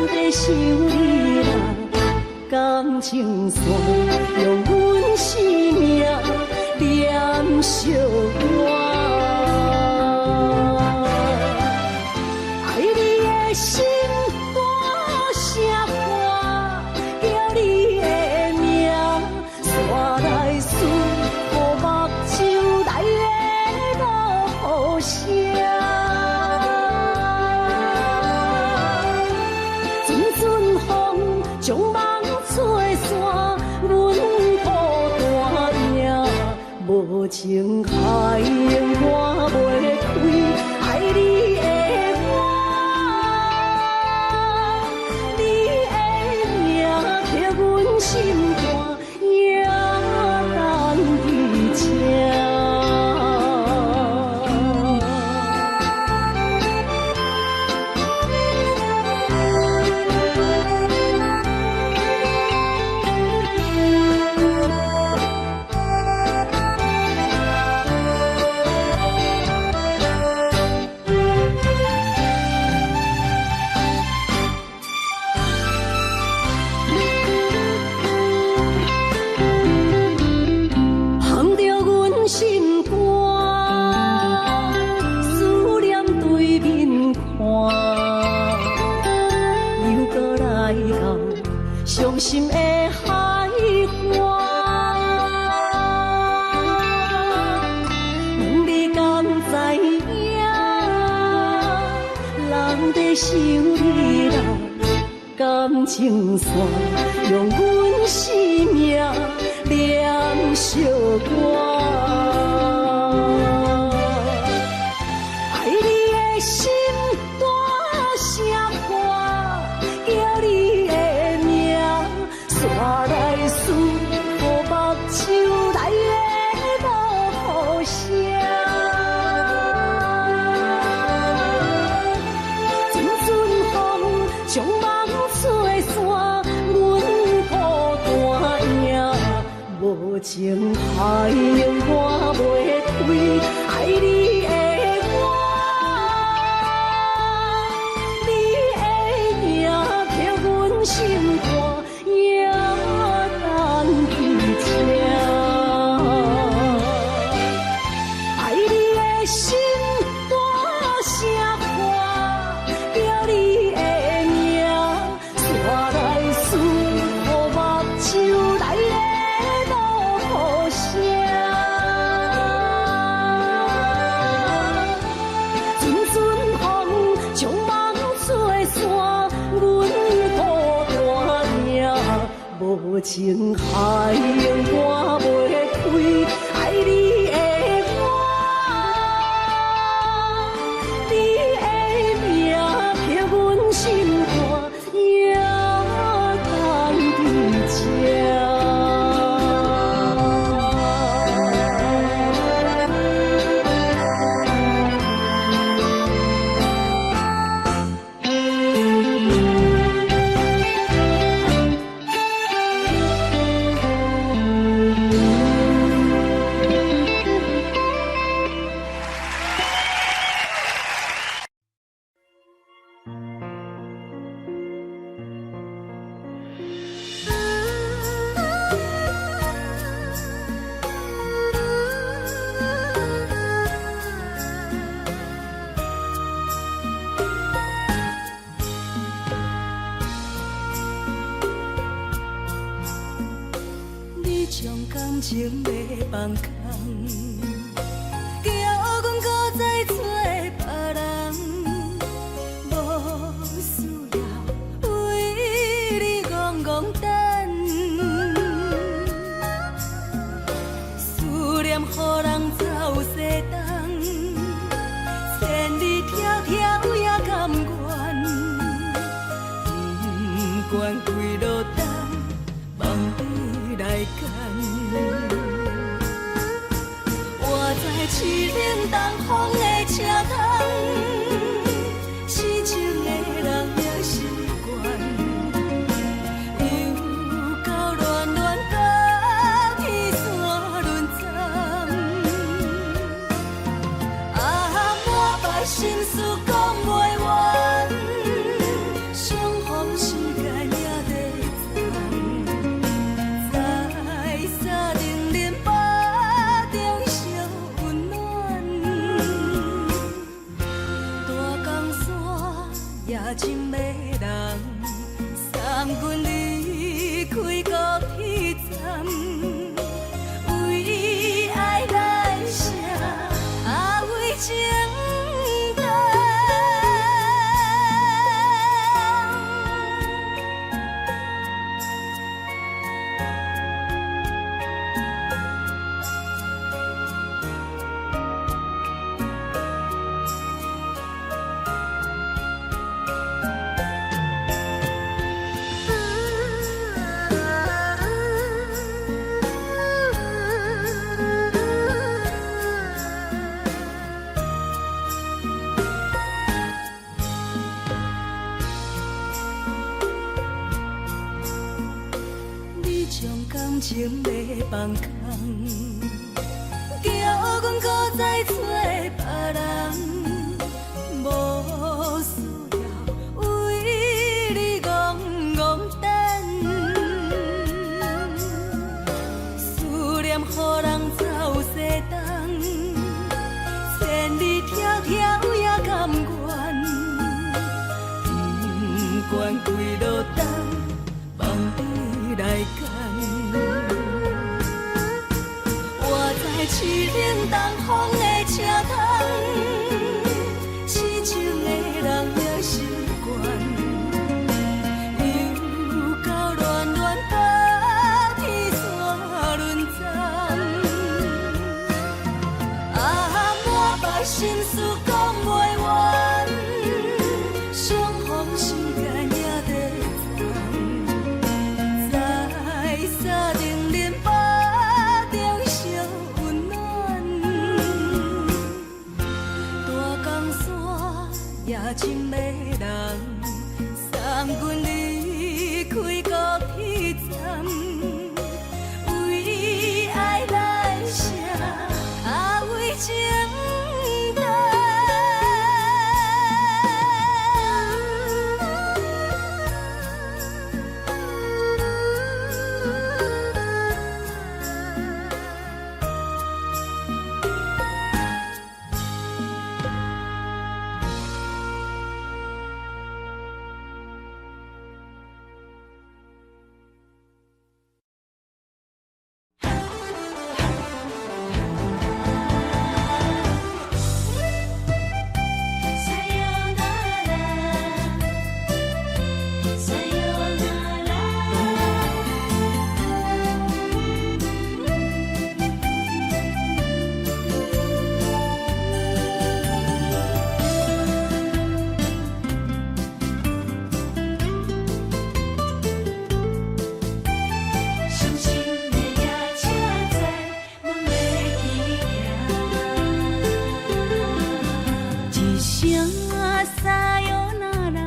在想你啦，感情線用阮生命連相換。愛你的心大聲喊，叫你的名，煞來思予目睭內的落雨聲。陣陣風將夢吹散，阮孤單影，無情海永看袂開，愛你的我，你的名刻阮心肝，也等佇這。烘著阮心肝，思念對面看，又閣來到傷心的海岸。問你敢知影，人在想你啦，感情線用阮生命連相換。愛你的心大聲喊，叫你的名，煞來思予目睭內的落雨聲。陣陣風將夢吹散，阮孤單影，無情海永看袂開，愛你的我，你的名刻阮心肝，也等佇這。愛你的心大聲喊，叫你的名，煞來思予目睭內的落雨聲。陣陣風將夢吹散，阮孤單影，無情海永看袂開，愛你的我，你的名刻阮心肝，也等佇這。你將感情欲放空，叫阮閣再找別人，無需要為你戇戇等，思念予人走西東，千里迢迢也甘願，不管幾落冬，望你來牽。我知凄冷東風的車窗，痴情的人也習慣，又到暖暖甲彼山輪針。啊，滿腹心事講袂完，相逢情迷人，送阮离开高鐵站，為愛來寫，啊為情等。你將感情欲放空，叫阮閣再揣別人，無需要為你戇戇等，思念予人走西東，千里迢迢也甘願，不管幾落冬，望你來牽。我在淒冷東風的車窗，痴情的人也習慣，又到暖暖冬天煞輪站，啊，滿腹心事講袂完，相逢心肝也在藏，在三重連腹中相溫暖，大江山也情迷人，送阮離開高鐵站，為愛來寫，啊為情等。さよなら。傷心的夜車載，阮欲去行。一聲さよなら，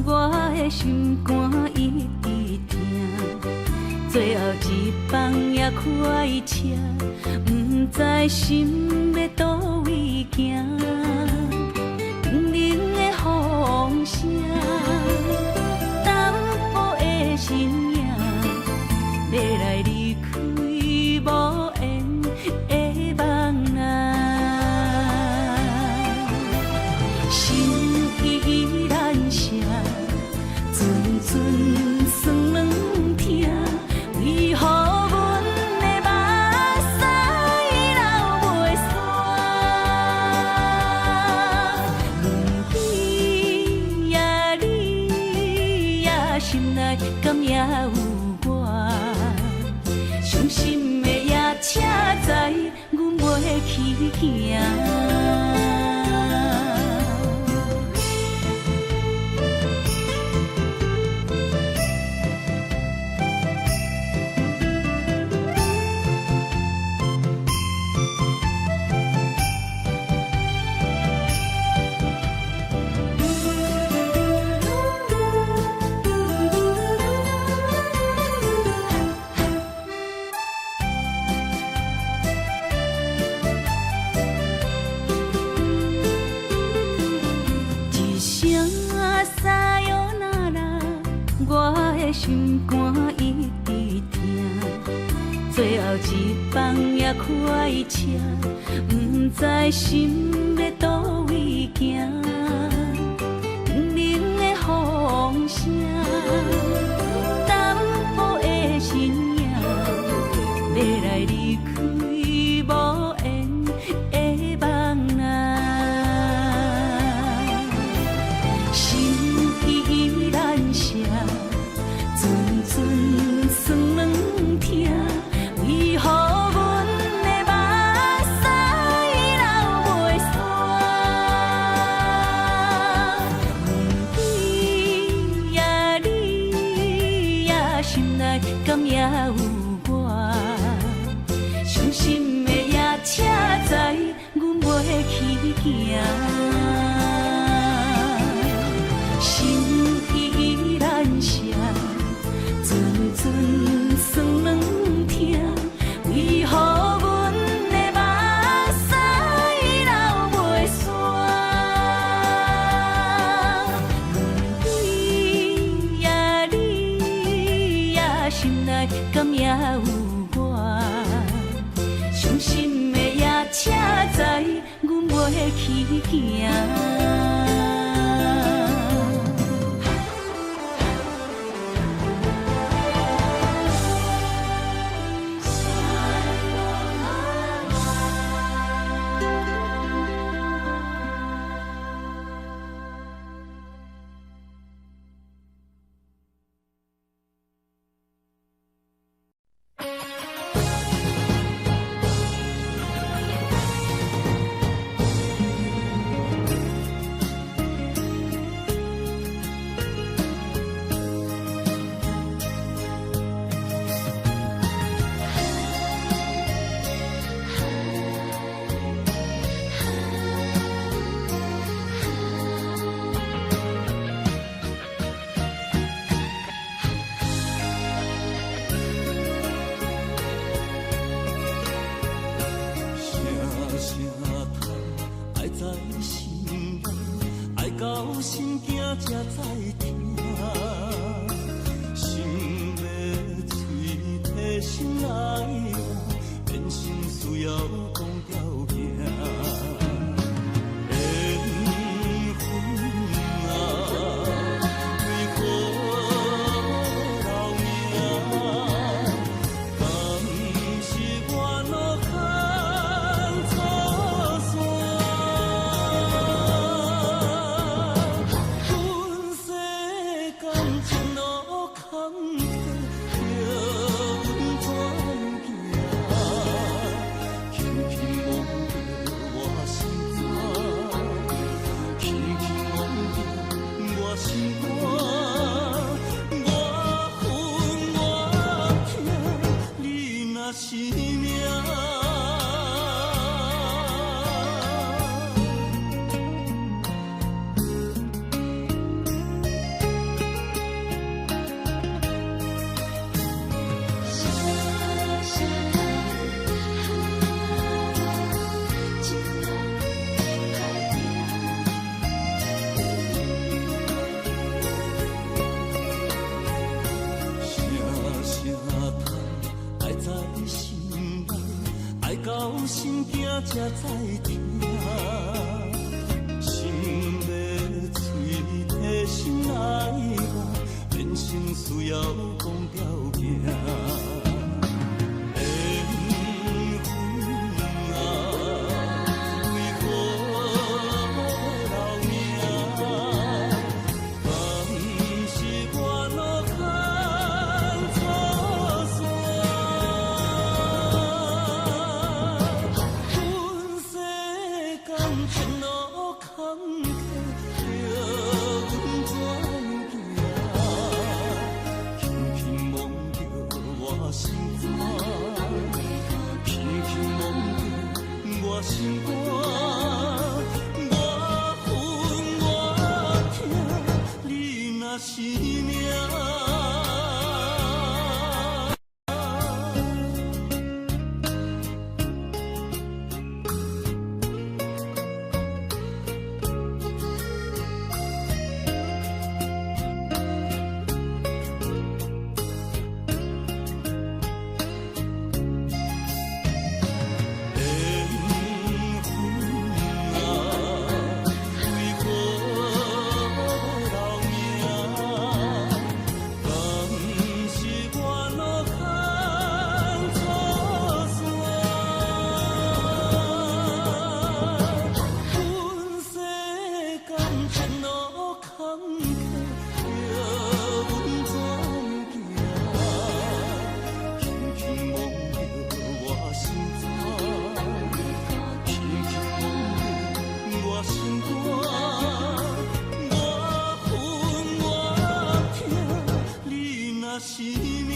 我的心肝一直疼。最後一班也開車，毋知心欲佗位行。冷冷的風聲，淡薄的身影，欲來離開無緣的夢啊。心依難捨，陣陣酸軟疼，為何阮的目屎流袂煞？阮呀你呀，心內敢也有我？傷心的夜車載，阮袂去行。一聲さよなら，我的心肝一直疼。最後一班也開車，毋知心欲佗位行。冷冷的有我？傷心的夜車知阮袂去行，心意難捨，陣陣酸軟疼，為何阮的目屎流袂煞？你呀你呀，心內敢猶有我？傷心的夜車知阮袂去行。聲聲嘆，愛在心內，愛到心驚才知疼。心欲喙提心愛我，變成需要講條件。緣分啊，為何留名？敢是我路牽錯線？阮世間情路坎坷，叫阮怎样行？輕輕摸著我心肝，輕輕摸著我心肝，我恨我疼，你若是命。聲聲嘆，愛在心內，愛到心驚才知疼。心欲喙提心愛我，變成需要講條件。緣分啊，為何留名？敢是我路牽錯線？阮世間情路坎坷，叫阮怎样行？輕輕摸著我心肝，輕輕摸著我心肝，我恨我疼，你若是命。緣分啊，為何留名？敢是我路牽錯線？阮世間情路坎坷，叫阮怎样行？輕輕摸著我心肝，輕輕摸著我心肝，我恨我疼，你若是命。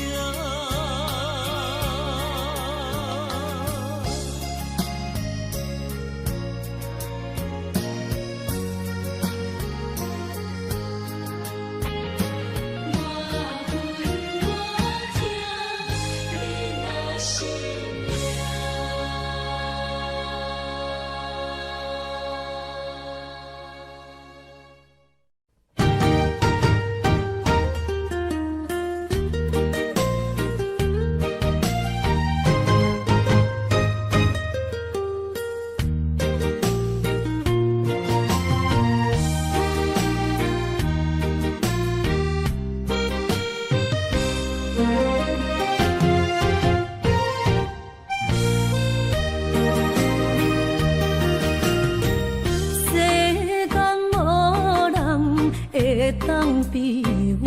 會當比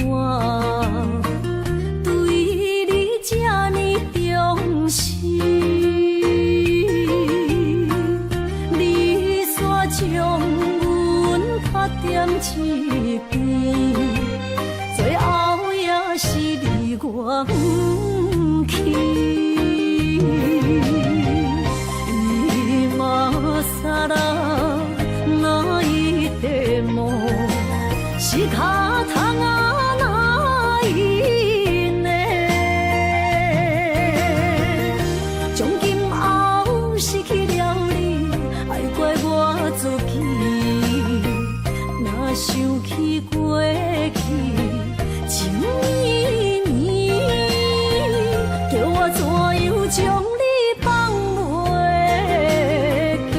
我對你這呢重視。你煞將阮拍踮一邊，最後也是離我遠去。今更泣いても仕方がないね。從今後失去了你，愛怪我自己。若想起過去情綿綿，叫我怎樣將你放袂記？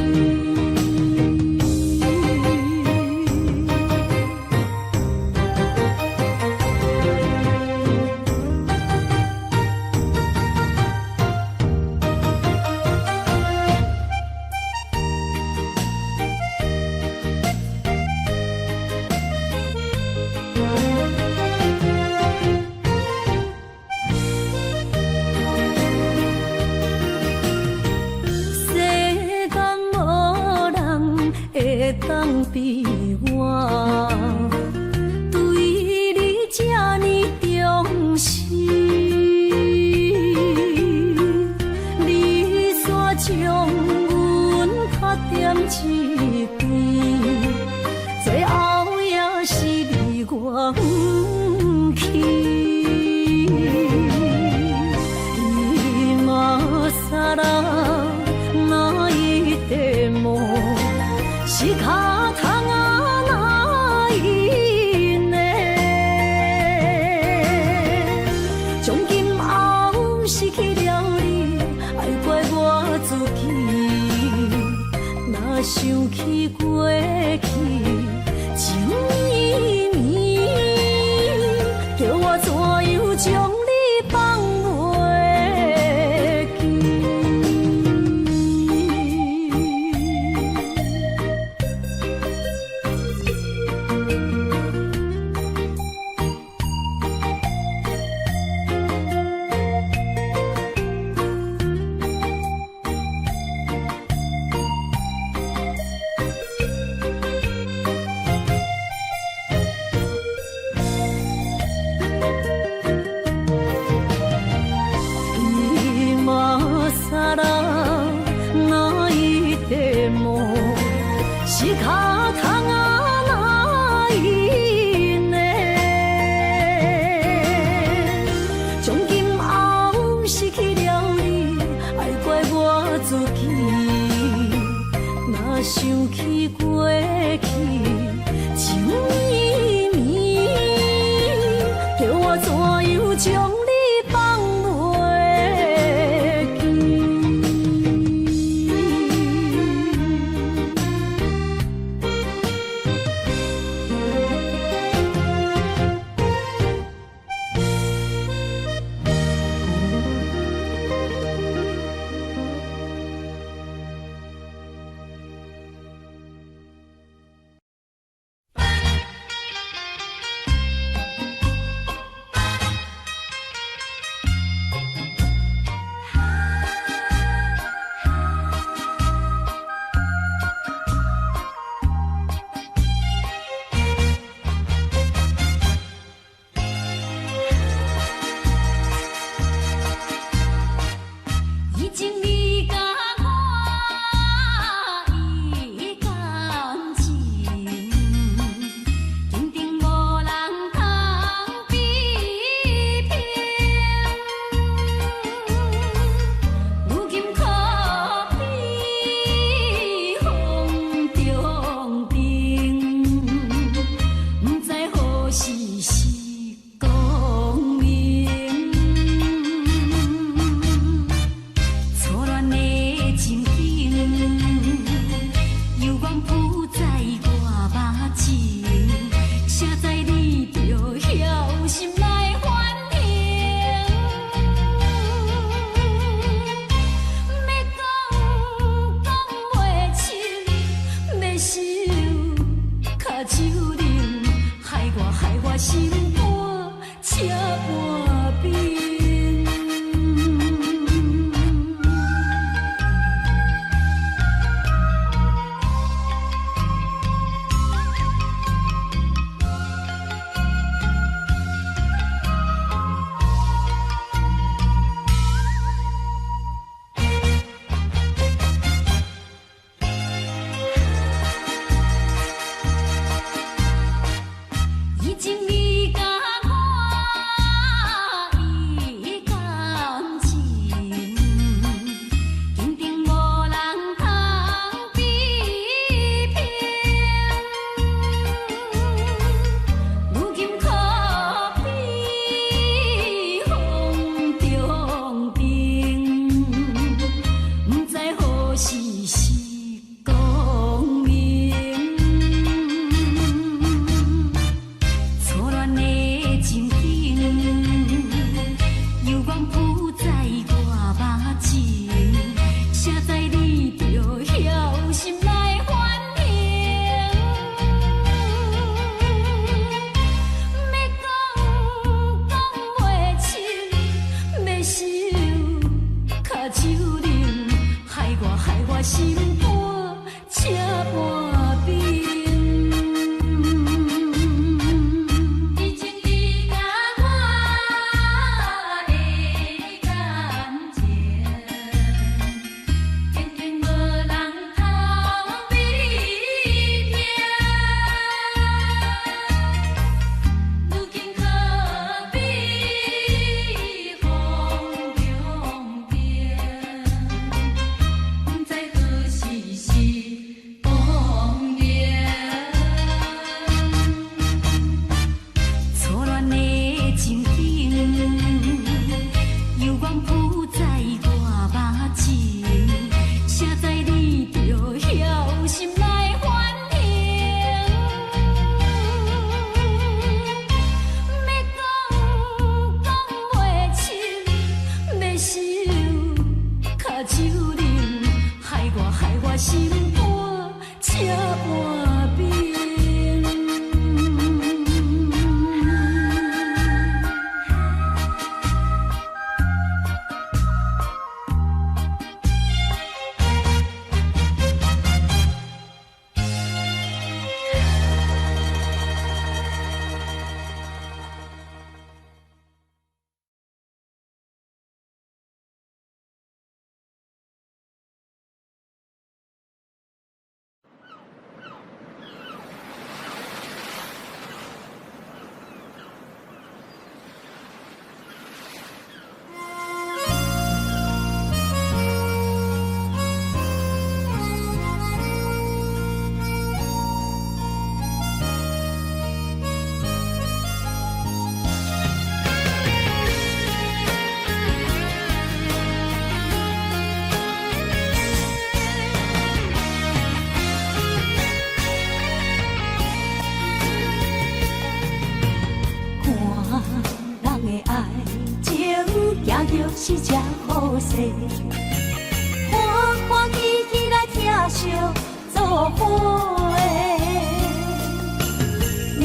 世間無人會當比我對你這呢重視。你煞將阮拍踮一邊，最後也是離我遠去。今更泣いても仕方がないね。從今後失去了你，愛怪我自己。若想起過去情綿綿，叫我怎樣將你放袂記？心肝車半冰。以情你佮我的感情，肯定無人通比拼。如今可比風中燈，不知何時是光明。初戀的情景，猶原浮在我目前。誰知你著曉心內反應？欲講講袂清，欲收跤手冷，害我害我心肝車半冰。以情你佮我的感情，肯定無人通比拼。如今可比風中燈，不知何時是光明。初戀的情景，猶原浮在我目前。誰知你著曉心內反應？欲講講袂清，欲收跤手冷，害我害我心肝車半冰。看人的愛情行著是這好勢，歡歡喜喜來疼惜做伙。阮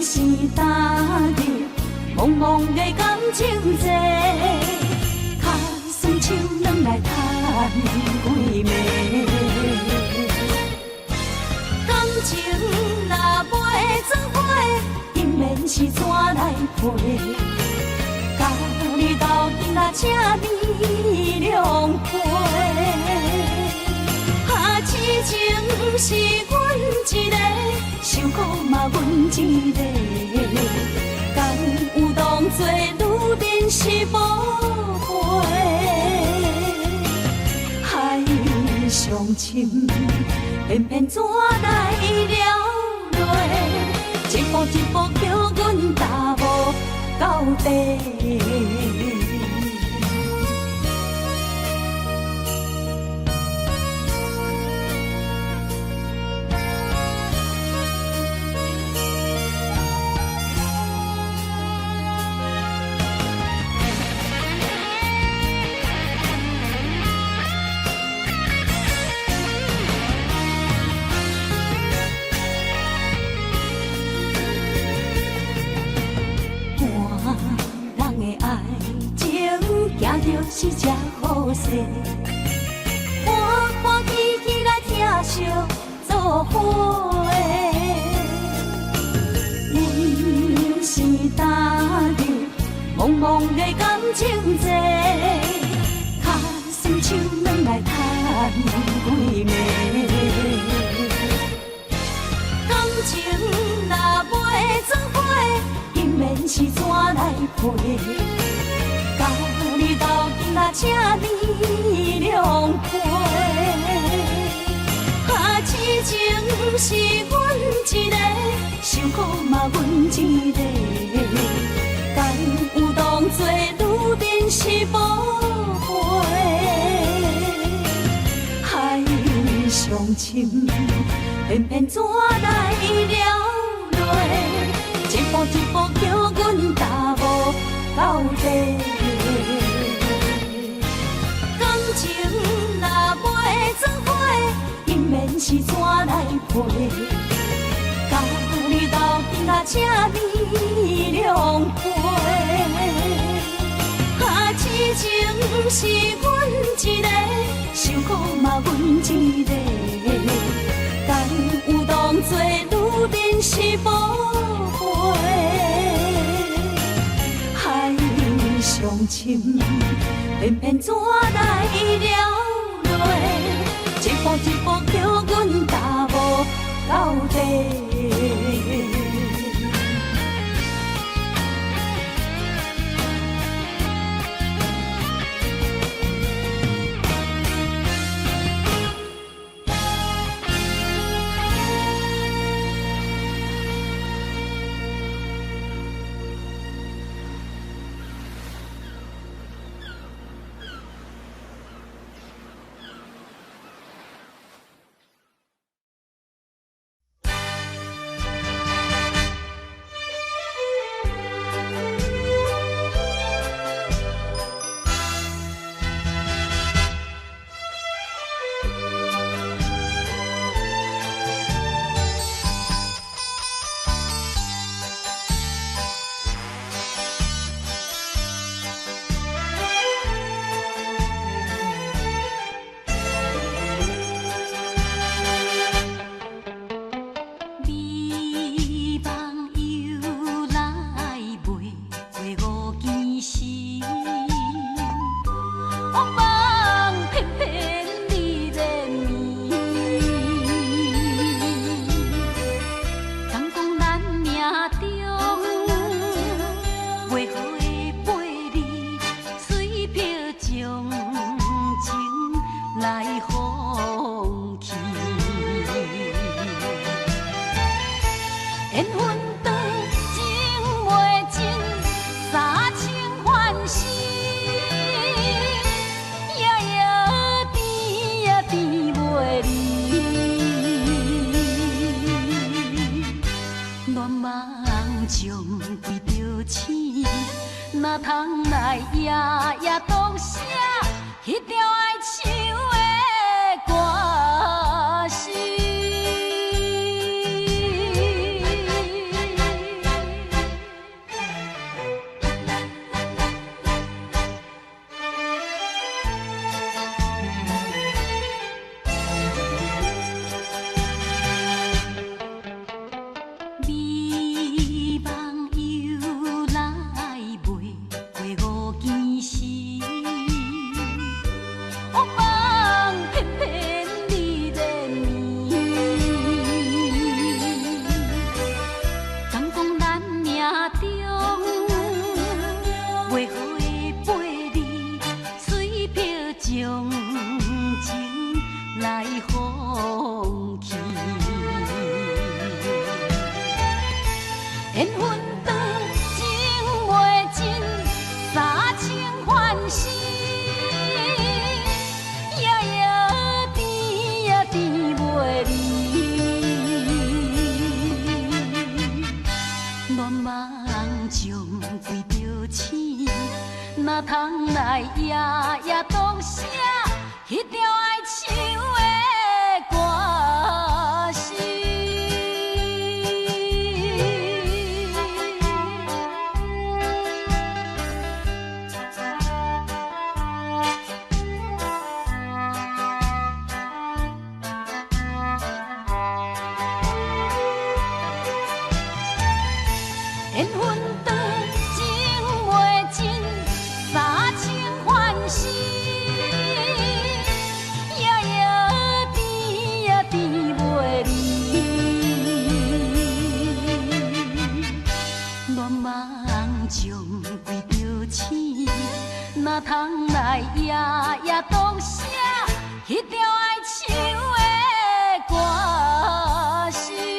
是踏入茫茫的感情債，跤酸手軟來趁幾暝。感情若袂做伙，當然是怎來陪？佮你鬥陣啊，請你兩杯。啊，痴情是阮一个，受苦嘛阮一个。敢有當作女人是寶貝？海上深，偏偏怎來了淚？一步一步叫阮踏無到底。是這好勢，歡歡喜喜來疼惜做伙。阮是踏入茫茫的感情債，跤酸手軟來趁幾暝。感情若袂做伙，姻緣是怎來配？佮你鬥陣啊，這呢良配。啊，痴情是阮一个，受苦嘛阮一个。敢有當作女人是寶貝？海上深，偏偏怎來了落？一步一步叫阮踏無到底。感情若袂做伙，姻緣是怎來配？佮你鬥陣啊，這呢良配。啊，痴情是阮一个，受苦嘛阮一個。敢有當作女人是寶貝？海上深，偏偏怎來了落？一步一步叫阮踏無到底。美夢由來袂過五更時，惡夢偏偏你連綿。敢講咱命中袂好的八字，隨憑將情來放棄。緣分長，情袂盡，三生還世，夜夜甜呀甜袂離。恋夢中為著醒，哪通來夜夜獨寫彼條愛唱的歌詞。美夢由來袂過五更時，惡夢偏偏你連綿。敢講咱命中袂好的八字，隨憑將情來放棄。緣分長，情袂盡，三生還世，夜夜甜呀甜袂離。恋夢中為著醒，哪通來夜夜獨寫彼條愛唱的歌詞。若通來夜夜當寫彼條愛唱的歌詞。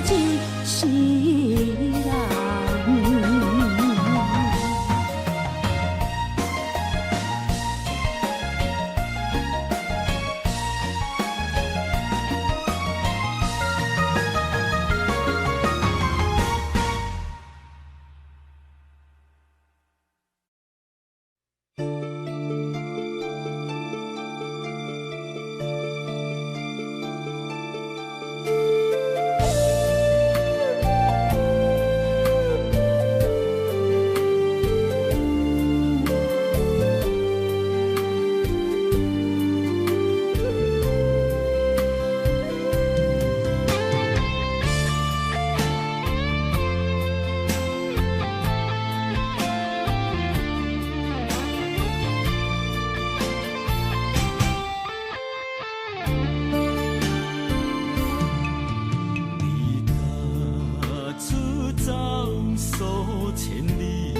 一世人。千里，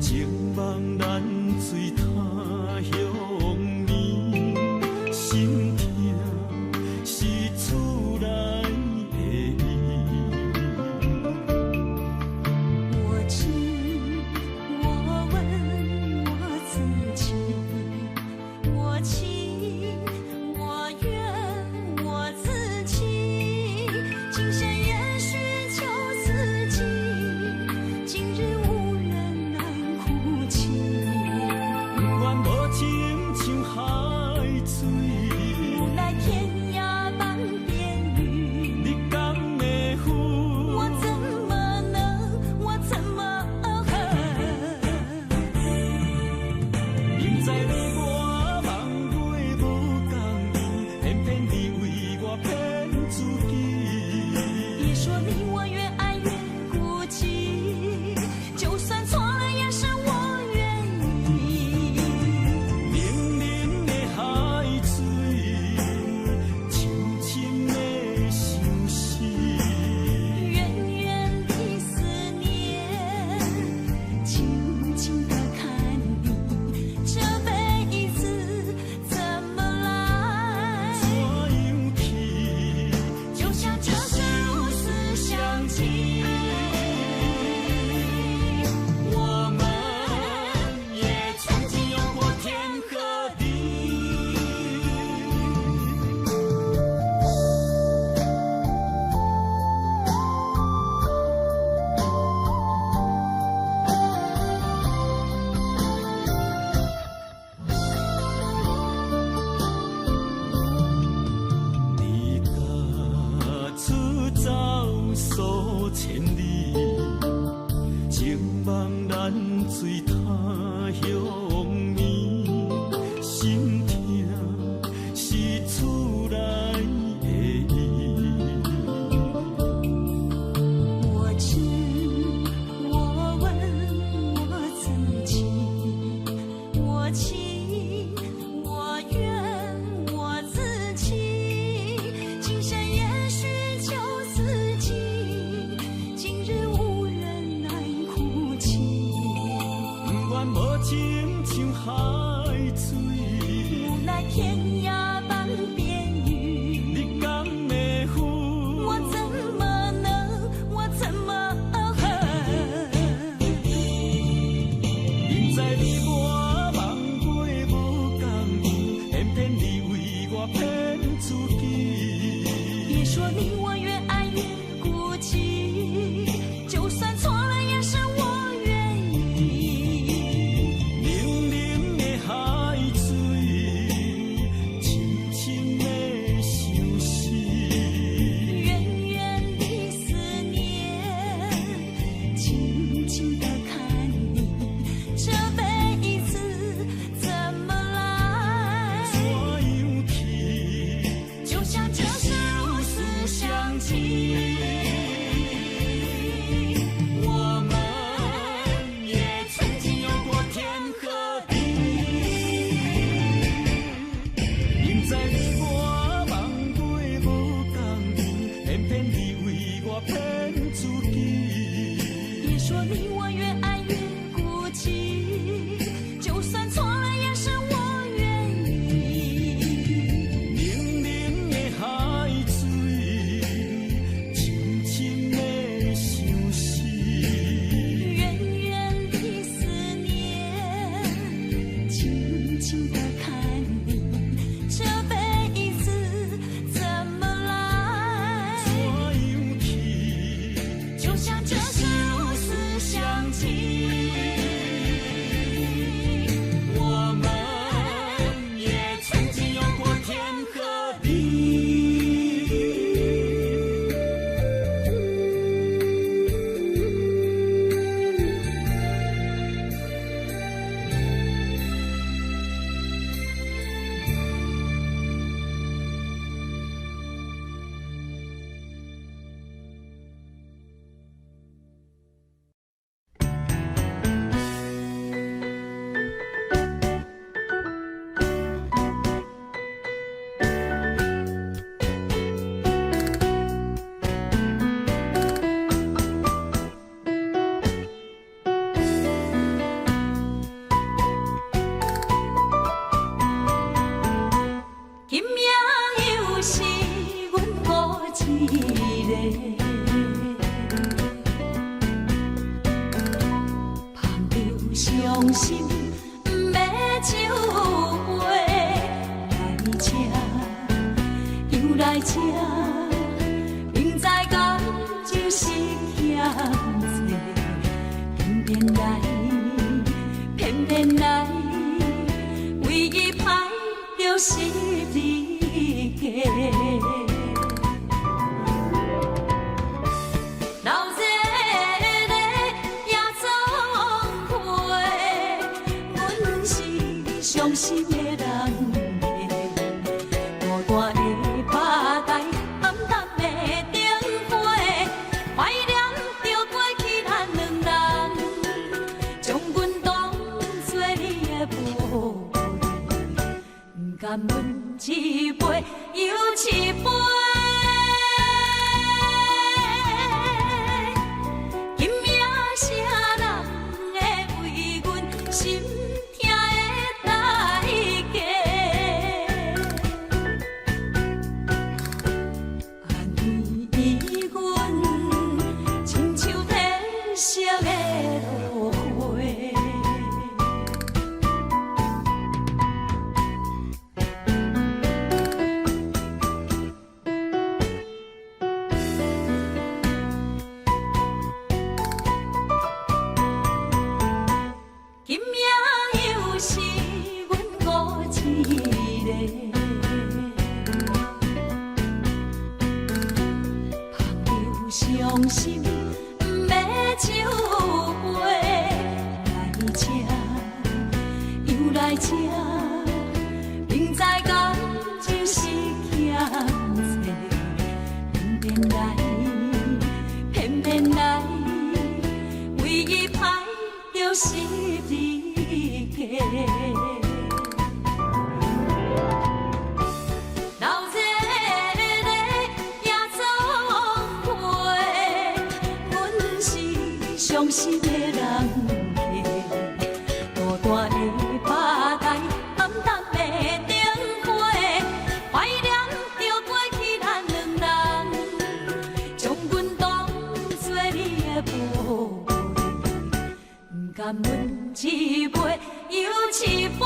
情網難隨他鄉暝，心疼是厝內的伊。我知，我問我自己，我情我願我自己，今生也許求自己，今日無緣難哭泣。不願無情像海水，無奈天涯半邊雨。你敢會負？我怎麼能，我怎麼恨？明知你我夢尾無仝面，偏偏你為我騙自己。別說你我越愛越孤寂，就算錯了也是我願意。冷冷的海水，深深的相思。遠遠的思念，靜靜的看你，這輩子怎麼來？怎樣去？就像這生如斯相契。我們也曾經有過天和地。你甲出走數千里，情網難隨他鄉暝，心疼是厝內的伊。我知，我問我自己，我情我願我自己，今生也許求自己，今日無緣難哭泣。不願無情像海水，無奈天涯半邊雨。你敢會負？我怎麼能，我怎麼恨？明知你我夢尾無仝面，偏偏你為我騙自己。別說你我越愛越孤寂，就算錯了也是我願意。冷冷的海水，深深的相思。遠遠的思念，靜靜的看你，這輩子怎麼來？怎樣去？就像這生如斯相契。我們也曾經有過天和地。明知你我夢尾無仝面，偏偏你為我騙自己。別說你我越愛越孤寂，就算錯了也是我願意。冷冷的海水，深深的相思。遠遠的思念，靜靜的看你，這輩子怎麼來？怎樣去？個。捧著傷心，毋欲酒杯，來這，又來這，明知感情是欠債，偏偏來，偏偏來，為伊歹著十字架。流熱的也總會，阮是傷心的人客，孤單的吧台，暗淡的燈火，懷念著過去咱兩人，將阮當作你的寶貝，毋甘阮一杯又一杯。今夜啥人會為阮心疼的代價？按呢阮親像褪色的落花。今夜又是阮孤一个，捧著傷心，毋欲酒杯，來這，又來這，明知感情是欠債，偏偏來，偏偏來，為伊歹著十字架。流熱的也總會，阮是傷心的人客，孤單的吧台，暗淡的燈火，懷念著過去咱兩人，將阮當作你的寶貝，毋甘阮一杯又一杯。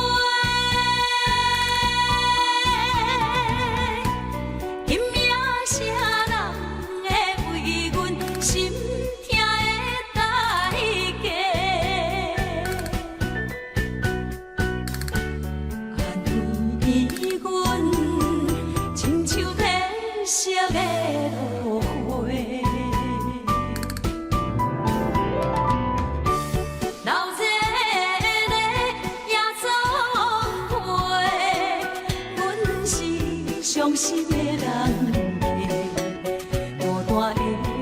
今夜啥人會為阮心疼的代價？按呢阮親像褪色的落花。流熱的也總會，阮是傷心的人客，孤單的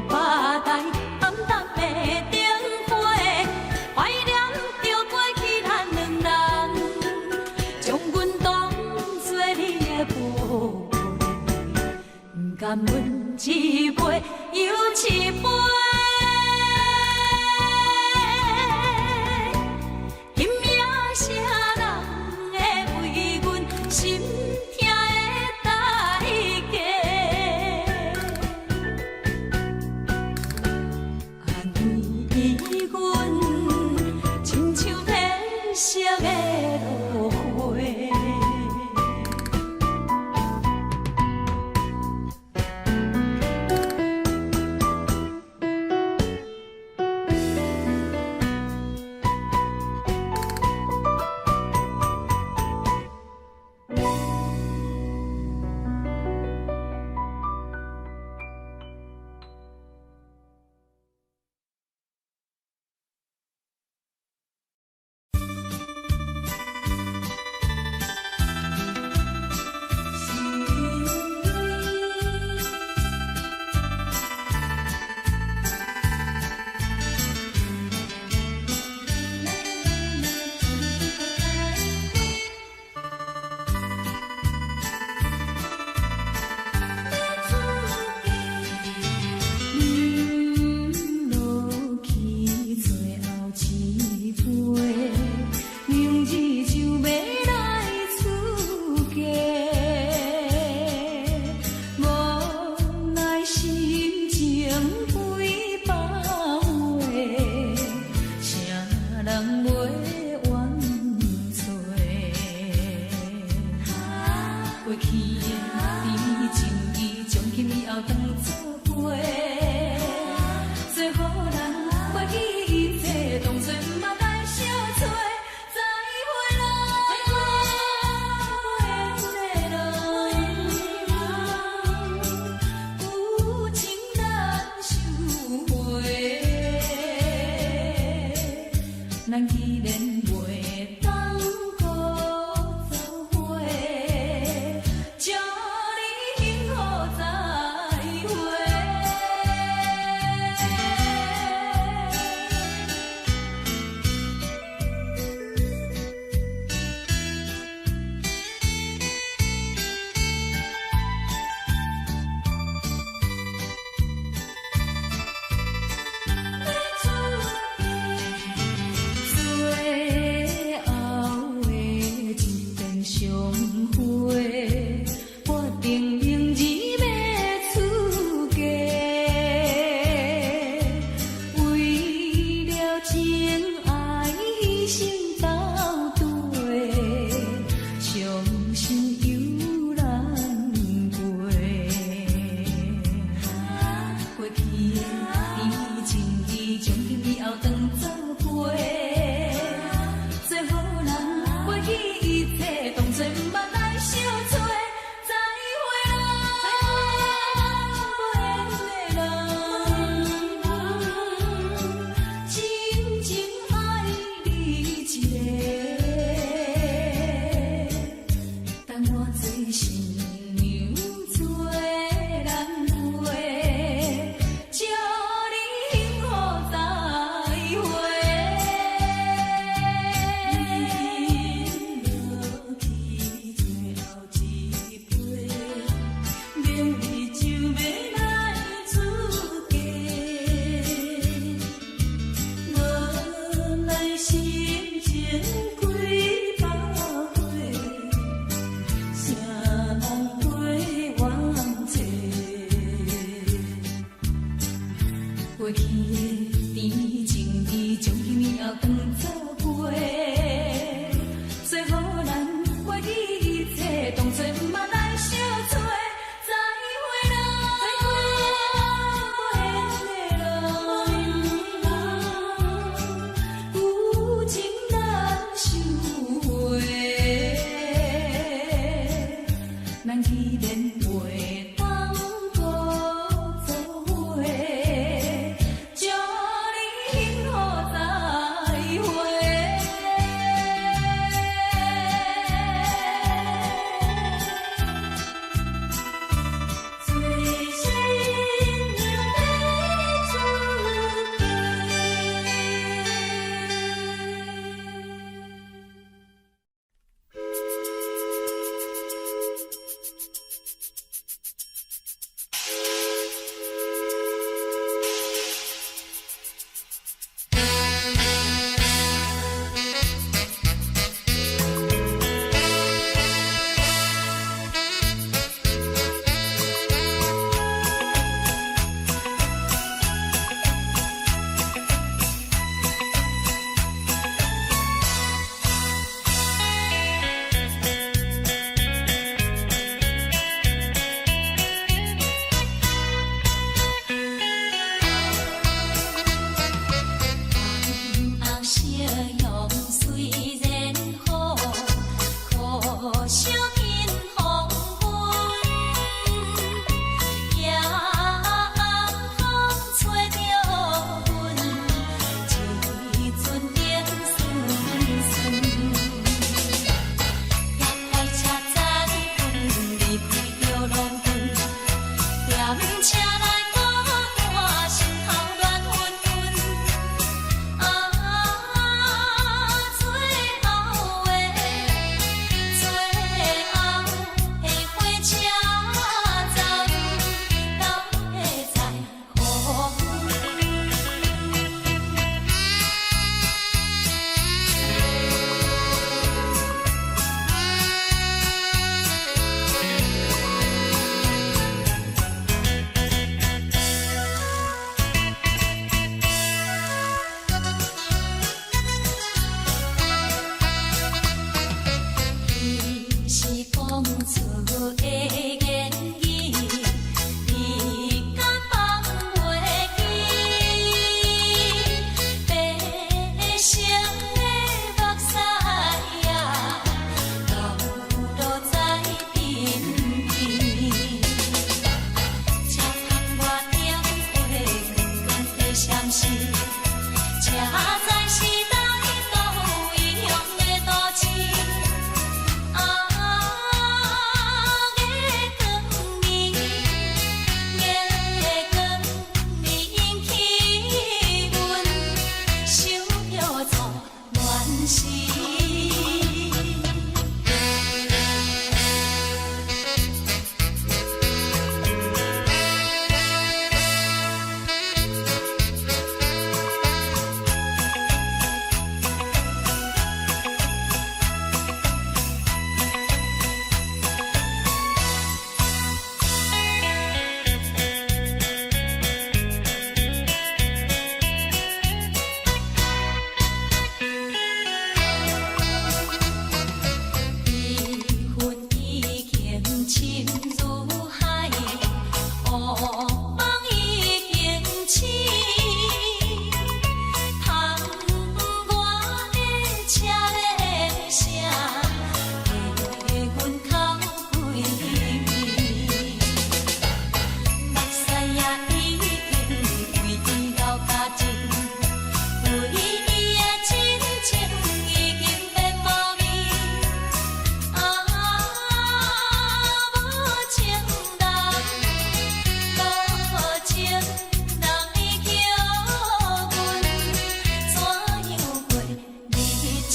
吧台，暗淡的燈火，懷念著過去咱兩人，將阮當作你的寶貝，毋甘阮一杯又一杯。今夜啥人會為阮心疼的代價？按呢阮親像褪色的落花。杯，做予人袂記一切，當作毋捌來相揣。再會啦，無緣的人，舊情難收回。咱既然袂當閣做伙，祝你幸福再會。最後的一遍相會，決定明日欲出嫁。為了情愛犧牲到底，傷心猶難過。過去的甜情意，從今以後當做陪。做予人袂記一切，當作毋捌來相揣。再會啦，無緣的人，真情愛你一个，等我做新娘做難過，祝你幸福再會。飲落去最後一杯，明日就欲來出嫁。無奈心情幾百回，誰人陪阮坐？過去的甜情意，從今以後當做陪。做予人袂記一切，當作毋捌來相揣。再會啦，無緣的人，舊情難收回。咱既然袂當閣做伙，祝你幸福再會。是，才知是佗位异乡的都市。啊，月光暝，月光暝引起阮想著初恋时。伊恨已经深如海，乌梦已经醒。窗外的车的声，替阮哭规暝。目屎也已经为伊流干净，为伊的真情已经变无味。啊，无情人，无情人，你叫阮怎样过日子？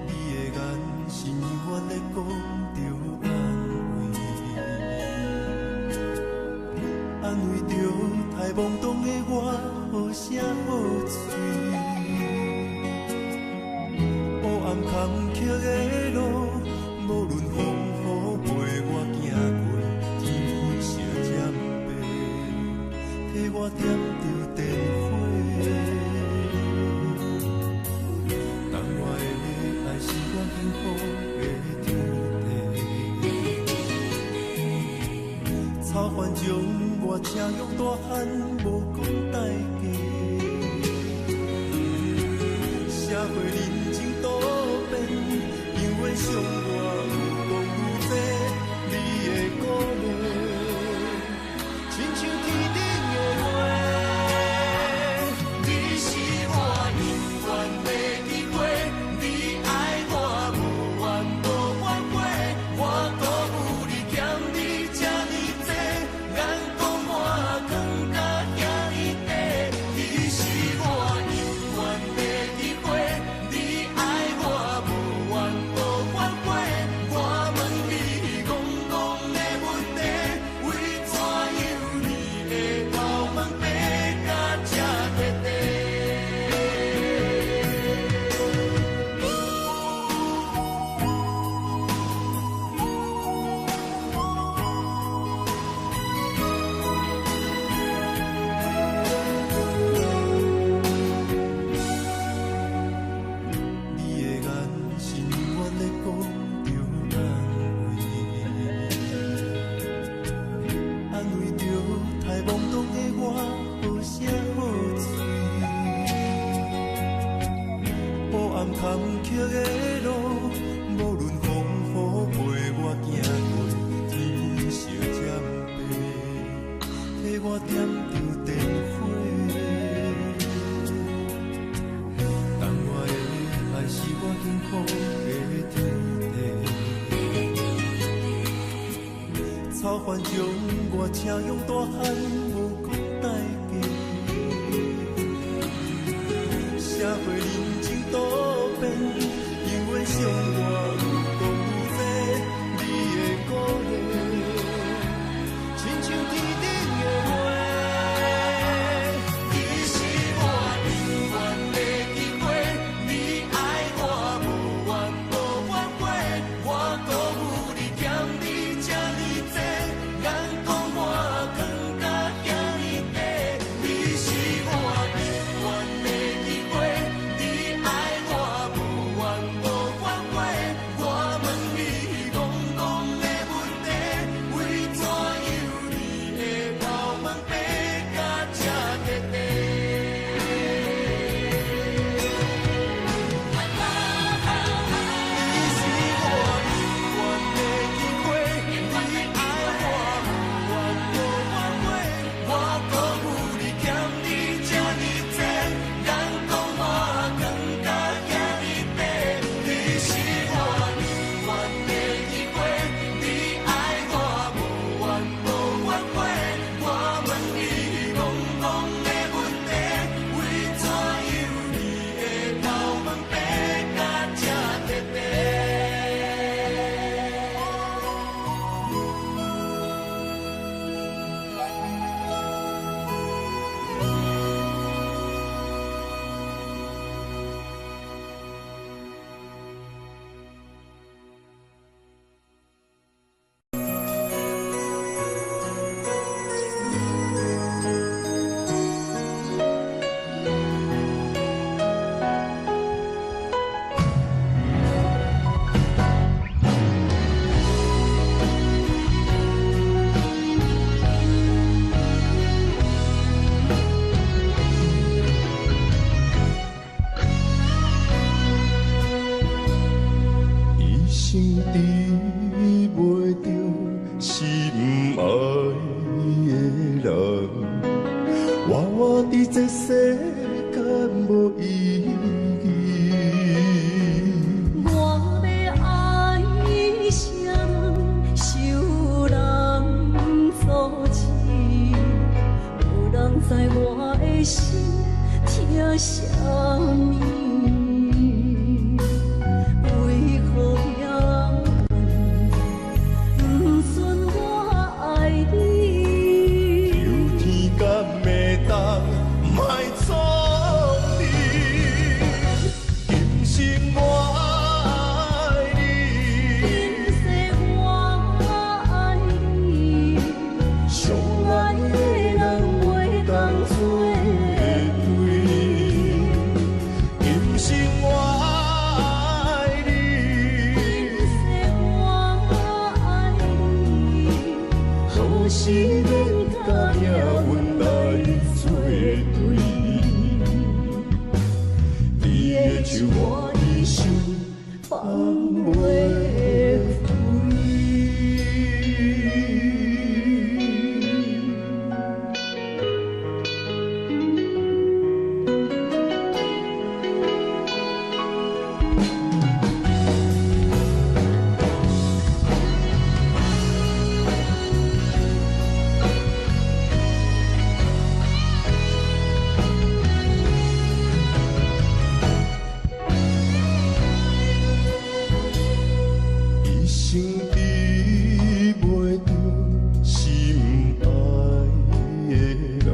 你的眼神永远咧讲著安慰，安慰著太懵懂的我，好声好喙。黑暗坎坷的路，无论风雨陪我行过，天昏小针白，替我点著电火。当我的爱是我幸福的天地，草原将我车用大汉，无讲代价。社会人情多变，永远伤我有讲愈多，你的鼓励，亲像天顶的月。你是我永远的机会，你爱我无怨无反悔，我辜负你欠你这呢济，眼光我藏甲遐呢短。你是我永远的机会，你爱我无怨无反悔，我问你戆戆的问题，为怎样你会头毛白甲这彻底？你的眼神永远咧讲著安慰，安慰著太懵懂的我，好声好喙。黑暗坎坷的路，无论风雨陪我行过，天昏小针白，替我点著电火。当我的爱是我幸福的天地，草原将我车用大汉，无讲代价。社会人情多变，永远伤我有讲愈多，你的鼓励。何時免共命運來做對？你的手我一生放袂開。一生得袂著心愛的人，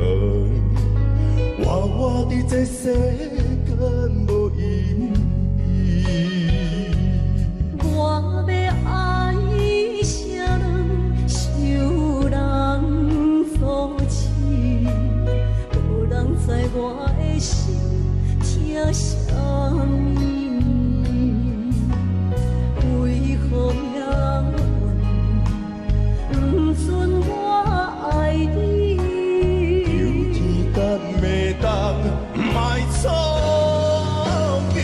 活活佇這世間無意義。我欲愛啥人，受人阻止，無人知我的心疼啥物。為何命運不准我愛你？求天敢會當莫創意，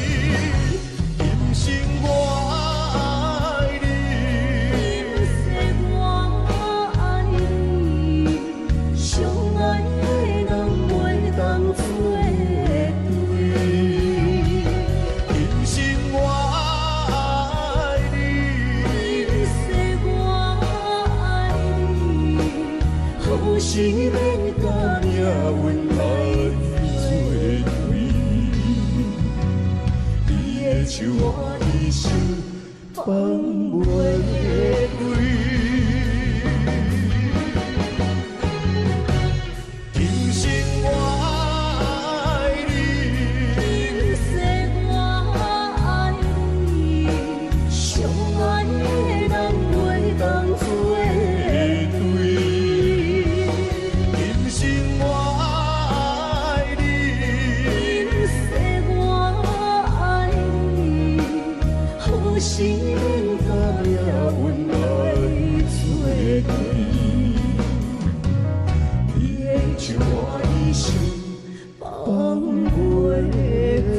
今生我愛你。今世我愛你，相愛的人袂當做對。今生我愛你，今世我愛你，何時免共命運來做對？你的手我一生放袂開。今生我愛你，今世我愛你，相愛的人袂當做對。今生我愛你，今世我愛你，何時免共命運來做對？你的手我一生放放袂袂開。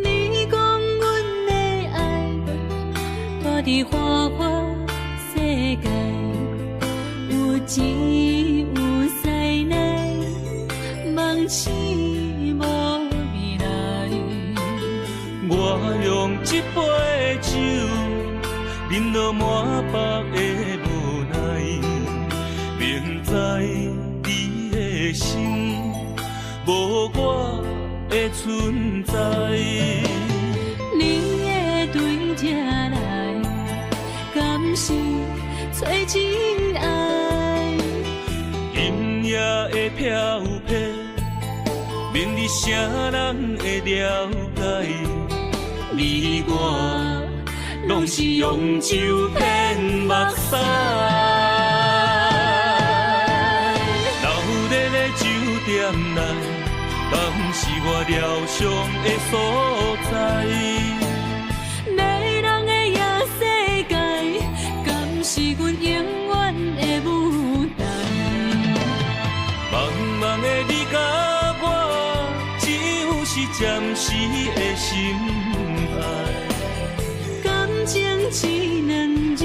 你講阮的愛，蹛佇花花世界，有錢有師奶，夢醒無未來。我用這杯酒，飲到滿腹的無奈，明知你的心無我的存在。你會對這來，敢是找真愛？今夜的飄泊，免你啥人會了解？你我攏是用酒騙目屎。鬧熱的酒店內，敢是我療傷的所在？迷人的夜世界，敢是阮永遠的舞台？茫茫的你佮我，只有是暫時的心愛。感情這兩字，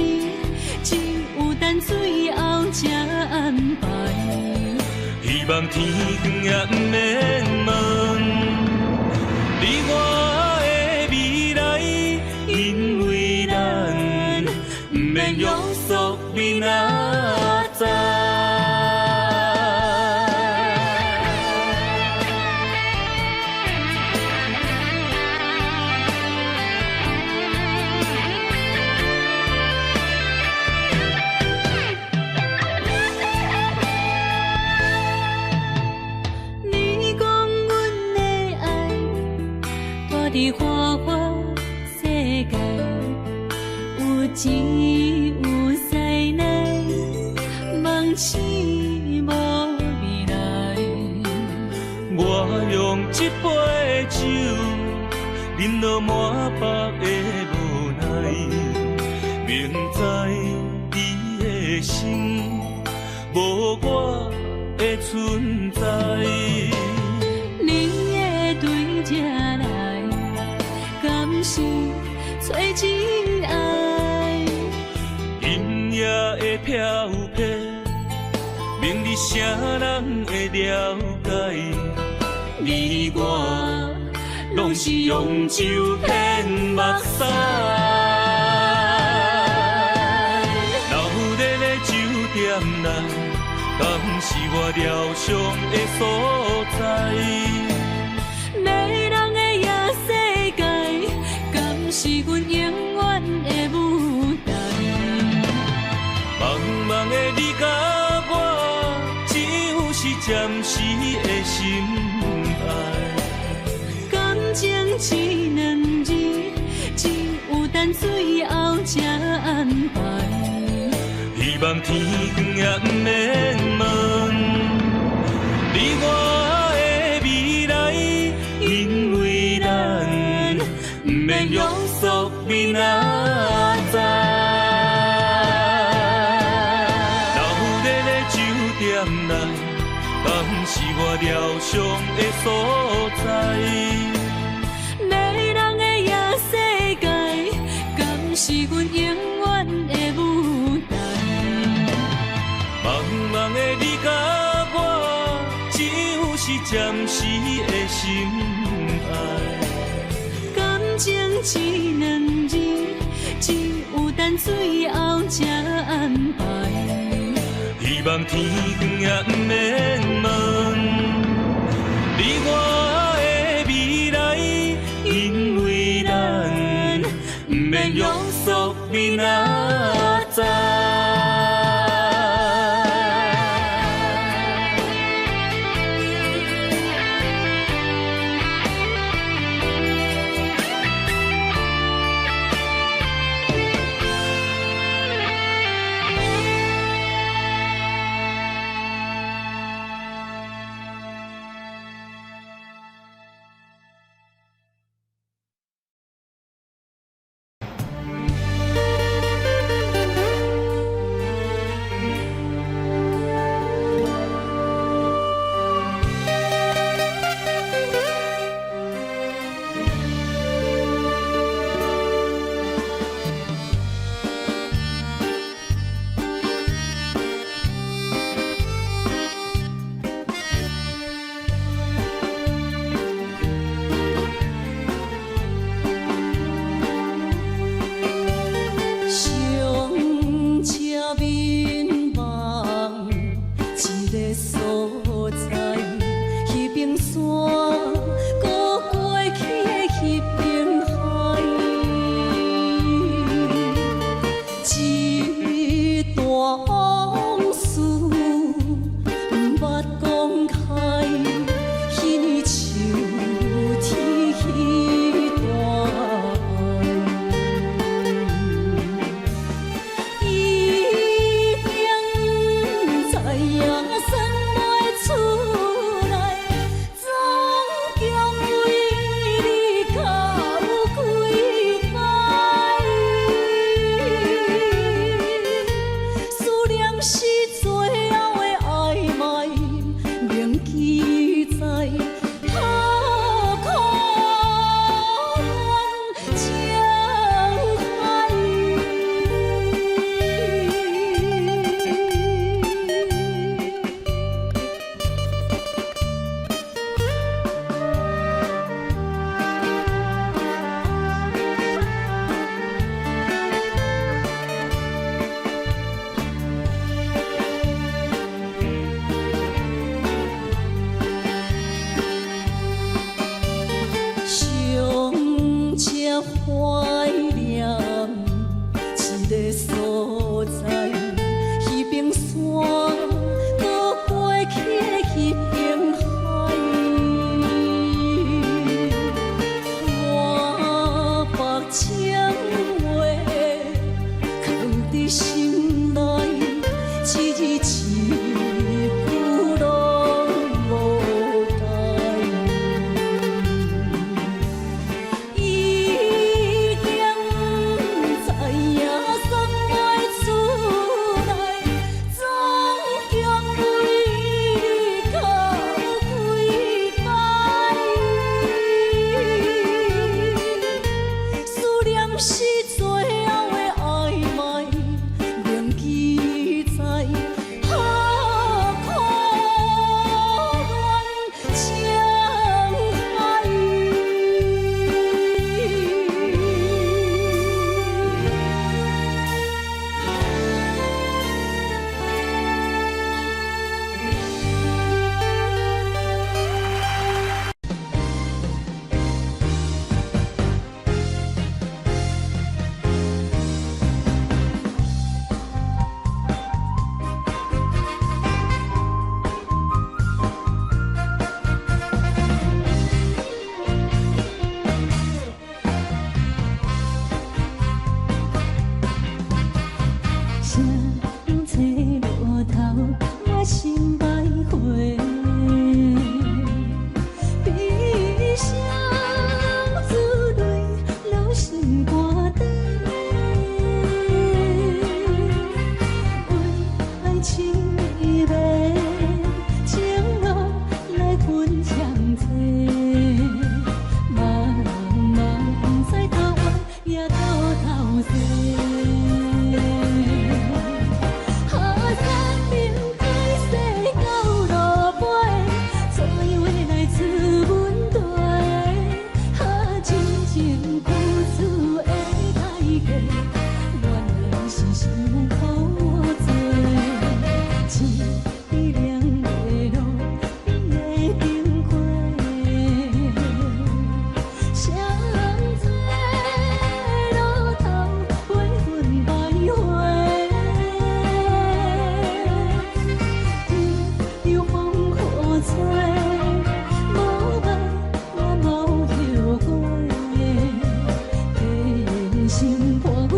只有等最後才安排。希望天光也毋免問，你我的未來，因佇花花世界，有錢有勢內，夢醒無未來。我用這杯酒，飲到滿腹的無奈，明知你的心無我的存在。你會對這來，敢是找真愛？今夜的飄泊，明日啥人會了解？你我攏是用酒騙目屎。鬧熱的酒店內，敢是我療傷的所在？迷人的夜世界，敢是阮永遠的舞台？茫茫的你佮我，只有是暫時的心愛。感情這兩字，只有等最後才安排。希望天光也毋免問，你我的未來，因為咱毋免約束明仔載。鬧熱的酒店內，敢是我療傷的所在？迷人的夜世界，敢是阮永遠的舞台？茫茫的你佮我，只有是暫時的心愛。感情這兩字，只有等最後才安排。希望天光也毋免問，你我的未來，因為咱毋免約束明仔載。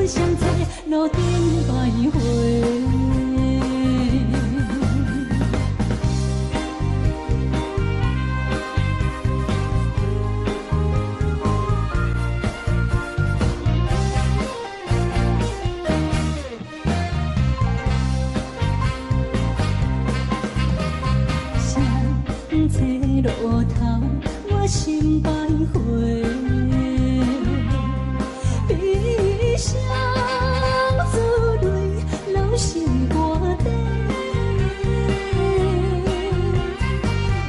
阮相找路頂徘徊。谁找路頭，我心徘徊。悲傷珠淚流心肝底，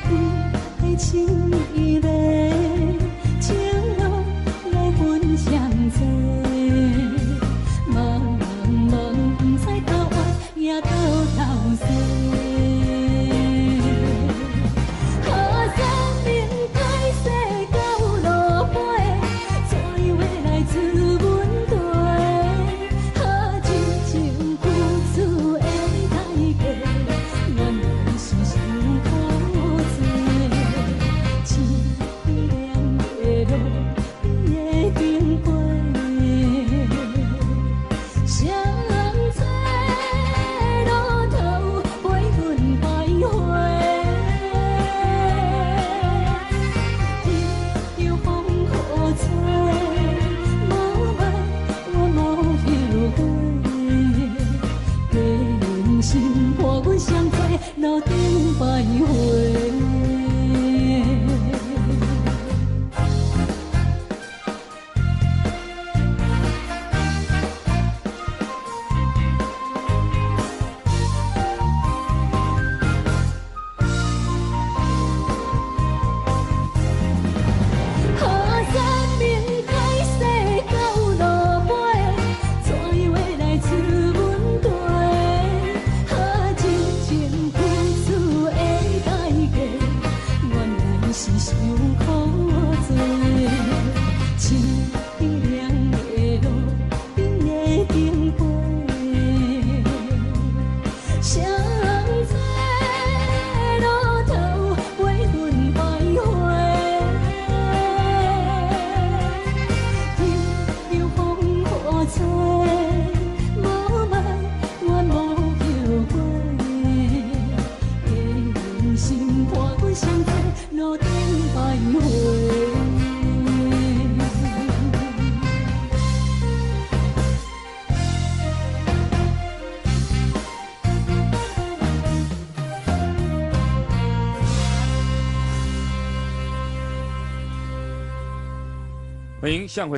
为愛情伊迷，情路來阮相找。茫茫不知頭歪也到頭西。河山明海西到落尾，怎樣會來出問題？好真情付出的代價，原來是傷苦濟。凄涼的路，你會經過。谁找路頭陪阮徘徊？任由風雨吹，无爱我无後悔。用心伴阮相找路頂徘徊。河山明海西到落尾，怎樣會來出問題？好真情付出的代價，原來是傷苦濟。凄涼的路，你會經過。谁找路頭陪阮徘徊？任由風雨吹，無愛我無後悔。用心伴阮相找路頂徘徊。歡迎向回。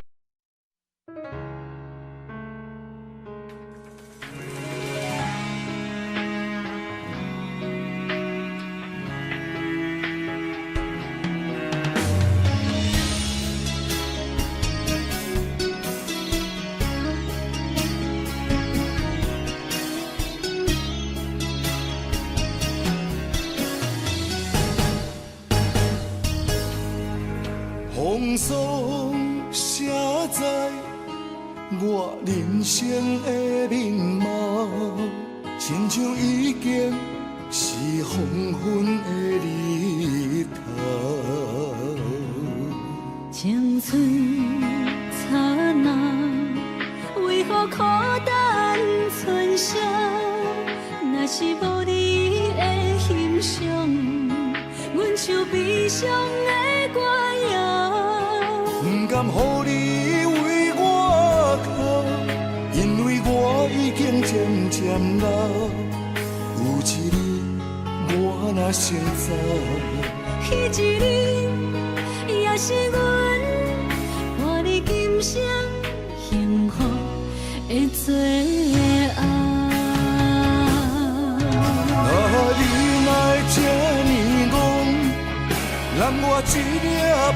風霜寫在我人生的面貌，親像已經是黃昏的日頭。青春燦爛，為何苦等春宵？若是無你的欣賞，阮像悲傷的歌謠。不甘予你為我哭，因為我已經漸漸老。有一日我若先走，彼一日也是阮伴你今生幸福的最後。啊，你哪會這呢戇，攬我一粒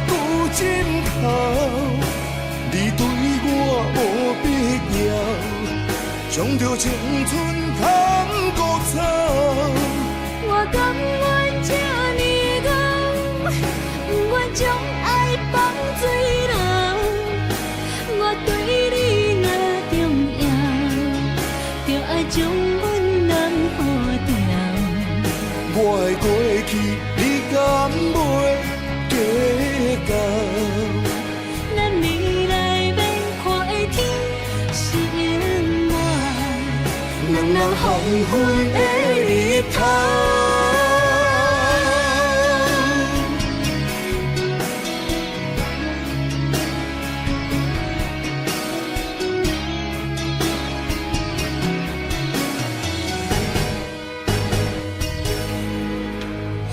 布枕頭，你對我無必要，將著青春牵孤草。我甘願這呢戇，不願將愛放水流。我對你若重要，就愛將阮人好掉。我的過去，你敢袂計較？咱未來欲看的天，是會黃昏的日頭。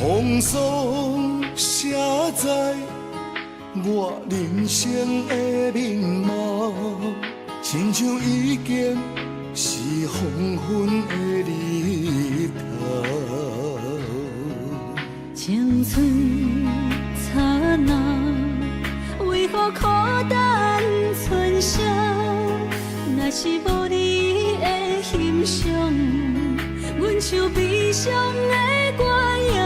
風霜寫在我人生的面貌，親像已經是黃昏的日頭。青春燦爛，為何苦等春宵？若是無你的欣賞，阮像悲傷的歌謠。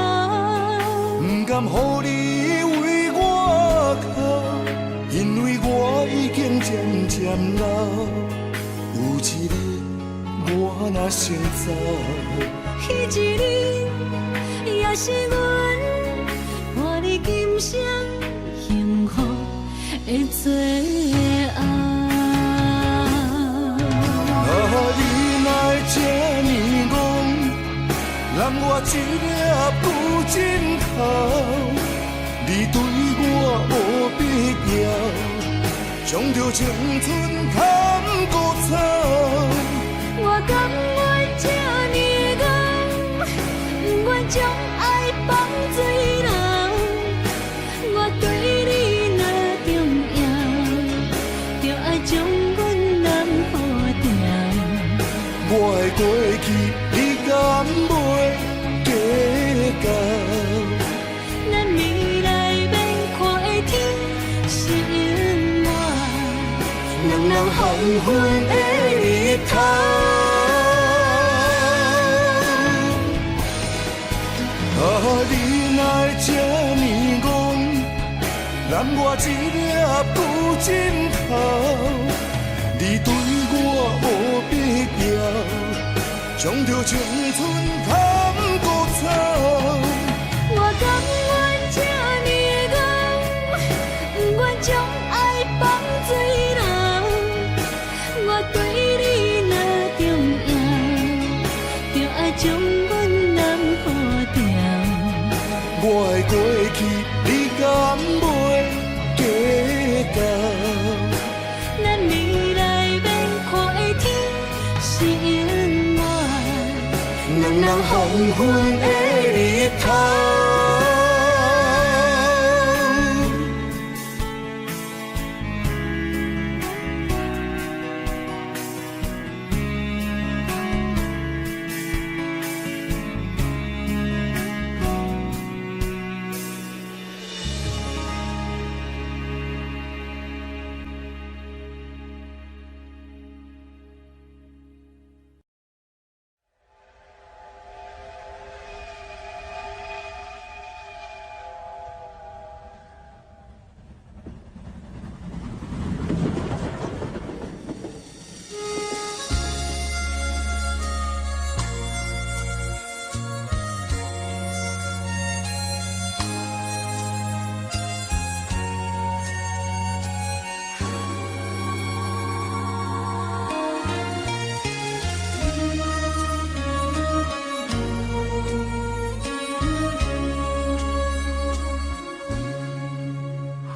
不甘予你為我哭，因為我已經漸漸老。有一日我若先走，彼一日也是阮伴你今生幸福的最後。啊，你哪會這呢戇，揽我一粒龜枕頭，你對我無必要，將著青春砍枯草。我甘願這呢戇，不願將愛放水流。我對你若重要，就愛將阮攬好牢。我的過去，你敢袂計較？咱未來欲看的天是永遠兩人黃昏的日頭。啊，你哪會這呢戇，攬我一粒龜枕頭，你對我無必要，將著青春砍枯草。我甘願這呢戇，不願將愛放水流。我對你若重要，就愛將阮攬好牢。我的過去，你敢袂計較？咱未來欲看的天是永遠兩人黃昏的日頭。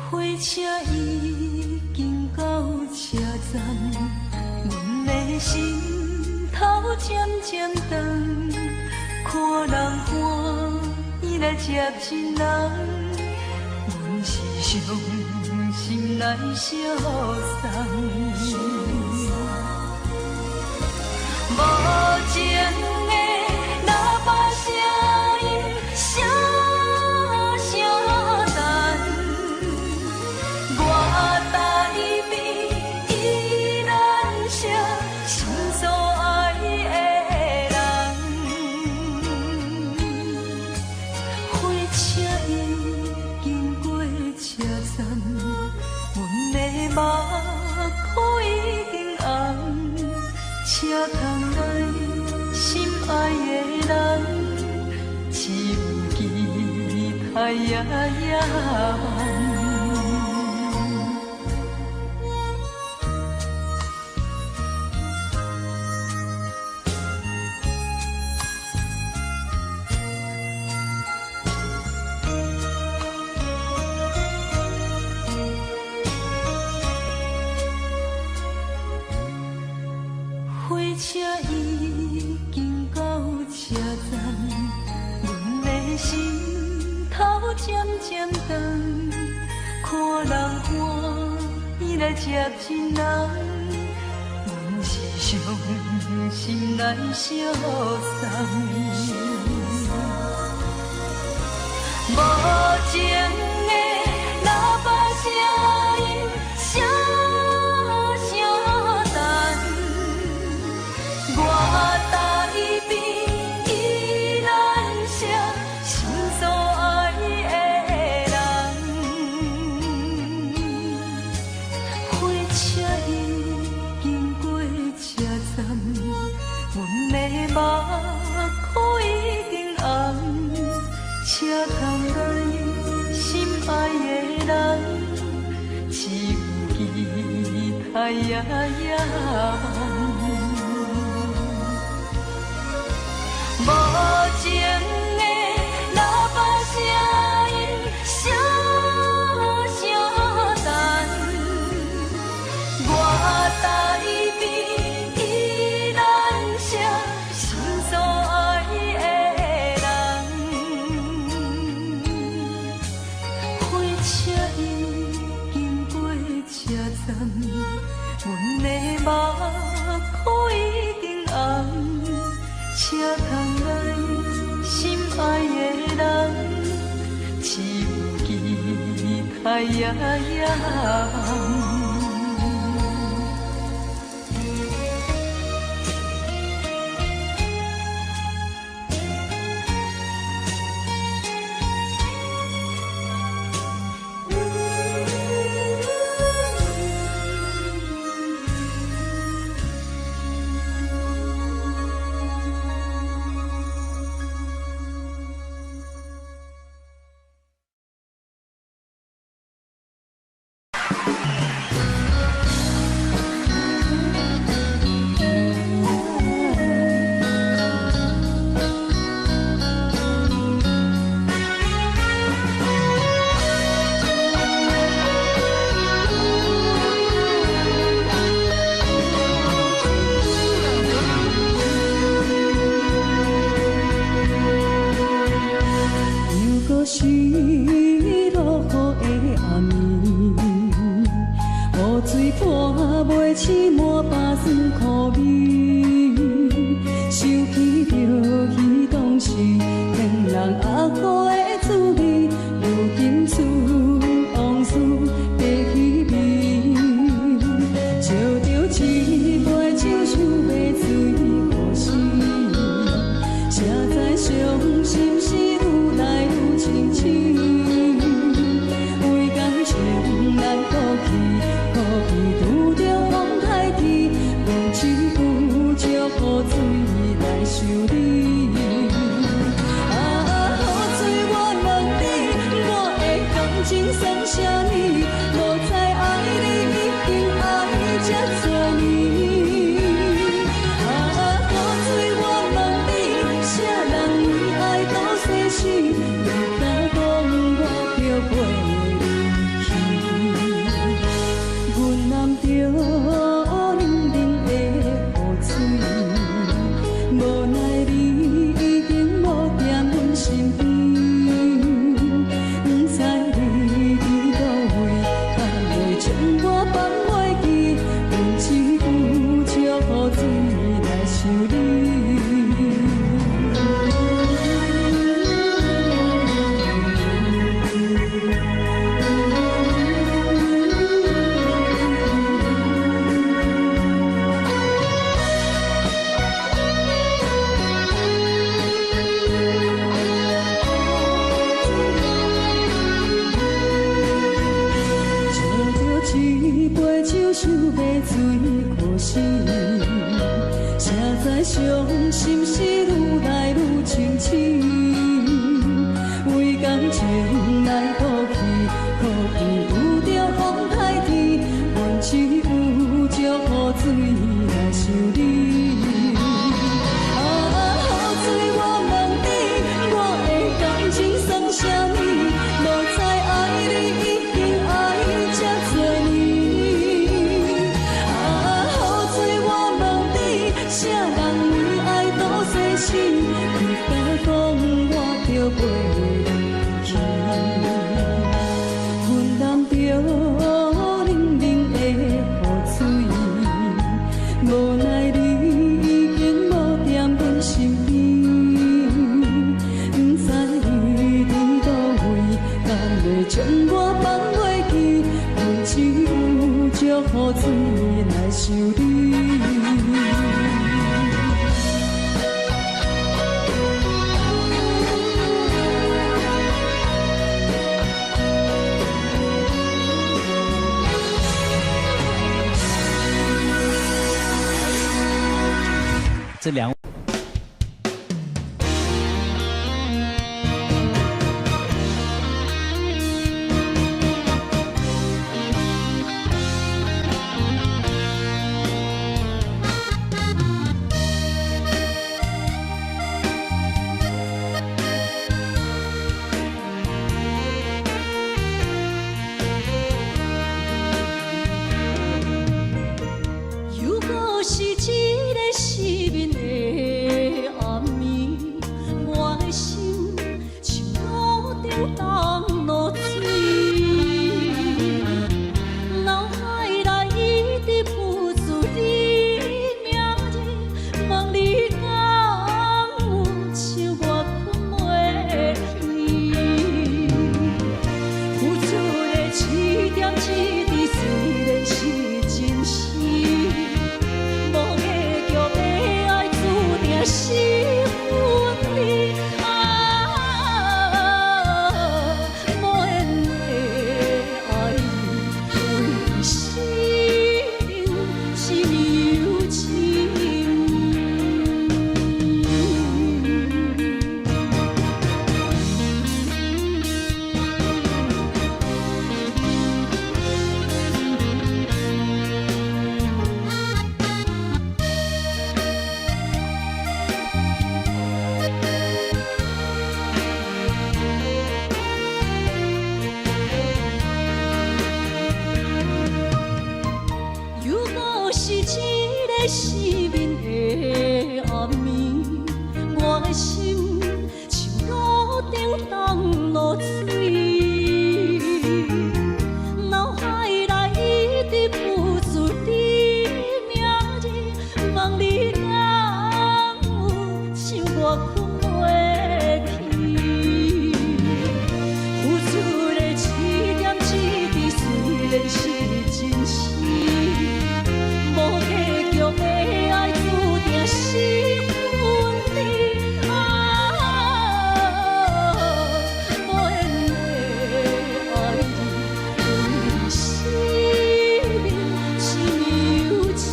火車已經到車站，阮的心頭漸漸長，看人歡喜來接親人，阮是傷心來相送。無情的喇叭聲音，聲聲等。我台邊依然是心所愛的人。火車已經過車站，阮的目眶已經紅。車窗內心愛的人，只有期待夜夜梦。渐渐长，看人欢喜来接亲人，阮是伤心来相送。无情的喇叭声音，声声等，我台边宜兰城，心所爱的人。火车已经过车站，阮的目眶已经红。车窗内心爱的人，只有期待夜夜梦。无情的喇叭声音，声声等，我台边宜兰城，心所爱的人。火车已经过车站，阮的目眶已经红。车窗内心爱的人，只有期待夜夜梦。又阁是落雨的暗暝，雨水泼袂醒满腹酸苦味，想起著彼当时骗人阿好的滋味，如今思往事白彼味，照著一杯酒想袂醉故事，才知伤心事愈来愈清醒，为感情难过去，苦比拄著风台天，阮只有借雨水来想你。啊，雨水我问你，我的感情算啥物？无知爱你已经爱这多年。啊，雨水我问你，啥人为爱赌生死？你敢讲我著陪你去？阮揽著冷冷的雨水，无奈你已经无踮阮身边，不知你伫佗位，敢会将我放袂记？阮只有借雨水来想你。照著一杯酒，想袂醉可惜，才知伤心事愈来愈清醒。为感情来赌气，苦比拄著风台天，阮只有借雨水来想你。啊，雨水我问你，我的感情算啥物？无知爱你已经爱这多年。啊，雨水我问你，啥人为爱赌生死？你敢讲我著陪你去？雨水來想你。這兩。又閣是一个失眠的暗暝，我的心像路灯东落水，脑海内一直浮出你名字，问你敢有像我睏袂去？付出的一点一滴，雖然是真實。無結局的愛，注定是分離。啊，無緣的愛人，為生命這麼有情。又閣是一个失眠的暗暝，我的心像路燈東落水，腦海內一直浮出你名字，問你敢有像我睏袂去？付出的一點一滴，雖然是真實。無結局的愛，注定是分離。啊，無緣的愛人，為生命這麼有情。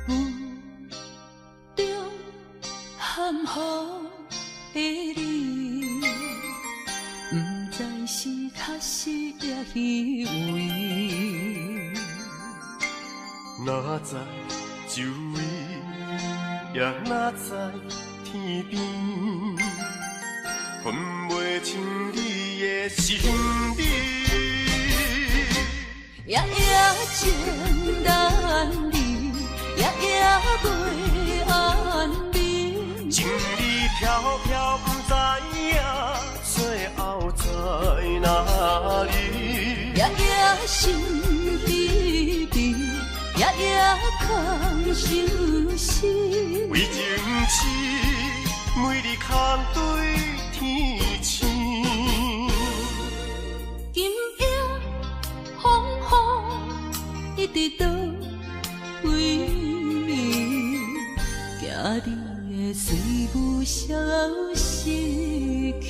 霧中含糊的你，毋知是確實抑虛偽。哪知周圍，也哪知天邊，分袂清你的身美。夜夜情難離，夜夜袂安眠。情理飄飄，不知影最後在哪裡。夜夜心悲悲，夜夜空相思。為情痴，每日空對天星。今夜風雨一直倒位，驚你會隨霧消失去。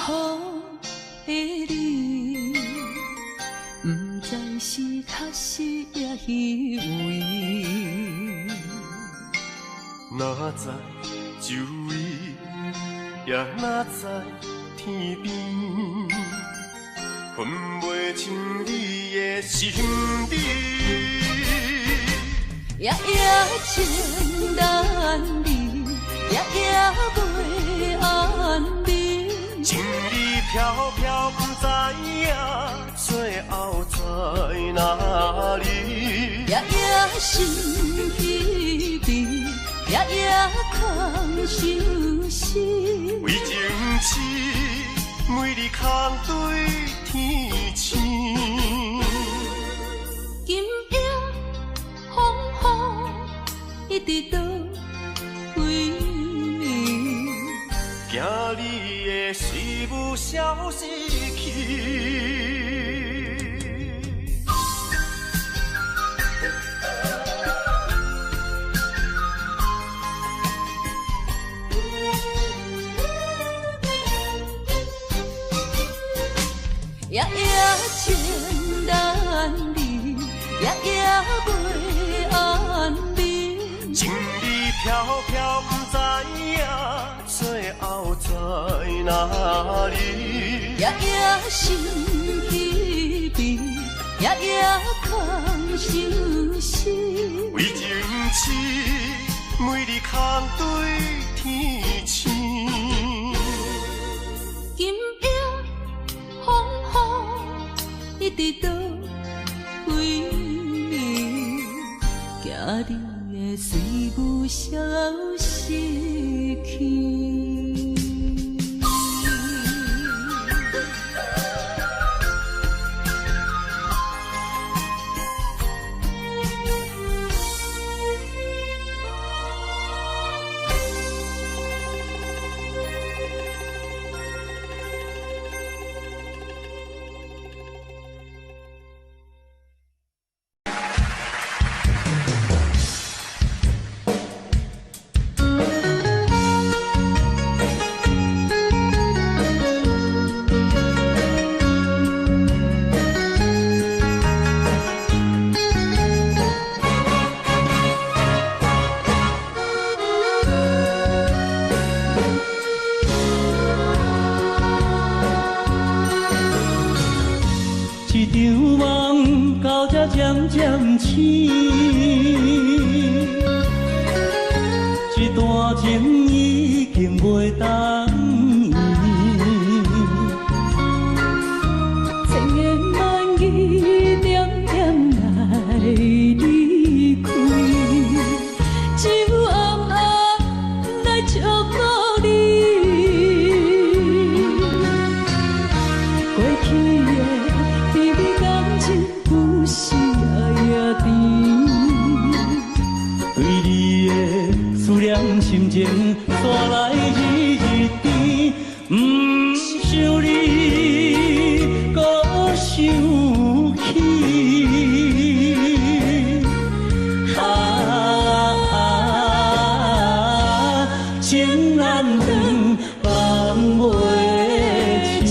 予的你，毋知是確實抑虛偽。哪知周圍，也哪知天邊，分袂清你的心理。夜夜情難離，夜夜袂安眠。情理飄飄，不知影最後在哪裡。夜夜心疲憊，夜夜空相思。為情痴，每日空對天星。今夜風雨一直倒位？驚你的思慕消失去。夜夜情難離，夜夜袂安眠。情理飄飄，不知影最後在哪裡。夜夜心疲憊，夜夜空相思。為情痴，每日空對天星。今夜風雨一直倒位？驚你的思慕消失去。一場夢到這漸漸醒，一段情已經袂當圓。千言萬語點點來離開，只有暗暗來照顧你。過去的甜蜜感情，有時也甜。對你的思念心情，煞來日日甜。毋想你，閣想起。啊，情難斷，放袂清。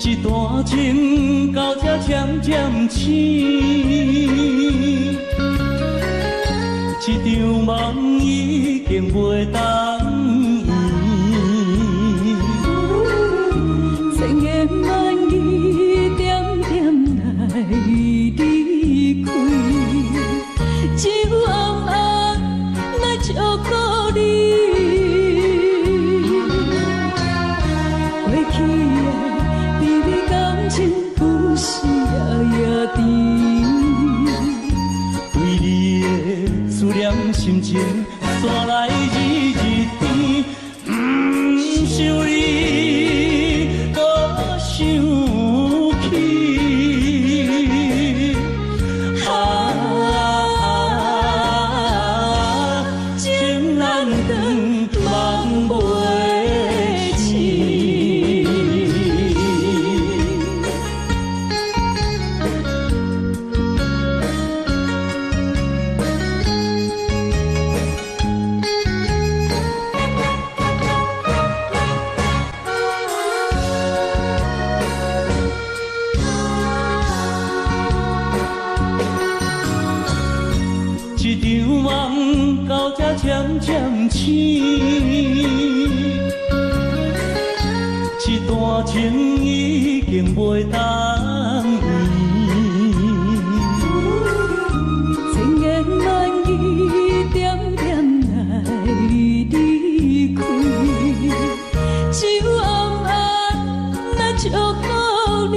一段情到這漸漸醒，一場夢已經袂當圓。千言萬語點點來離開，只有暗暗來照顧你。過去的甜蜜感情，有時也甜。對你的思念心情，煞來日日甜。毋想你，閣想起。啊，情難斷，夢袂醒。這段情已經袂當圓。千言萬語點點來離開，只有暗暗來祝福你。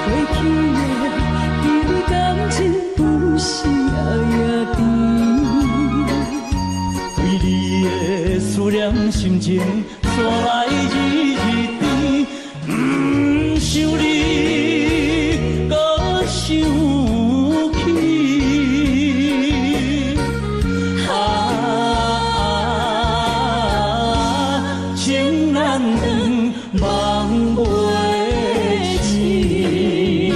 過去的滋味感情有時也甜。對你的思念心情，煞來日日甜。毋想你，閣想起。啊，情難斷，夢袂醒。謝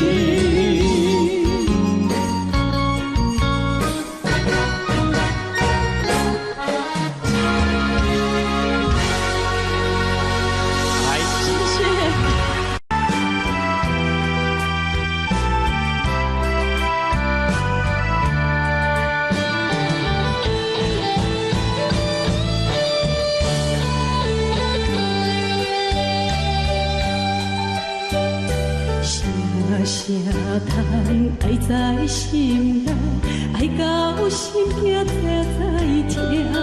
謝。聲聲嘆愛在心內，愛到心驚才知疼。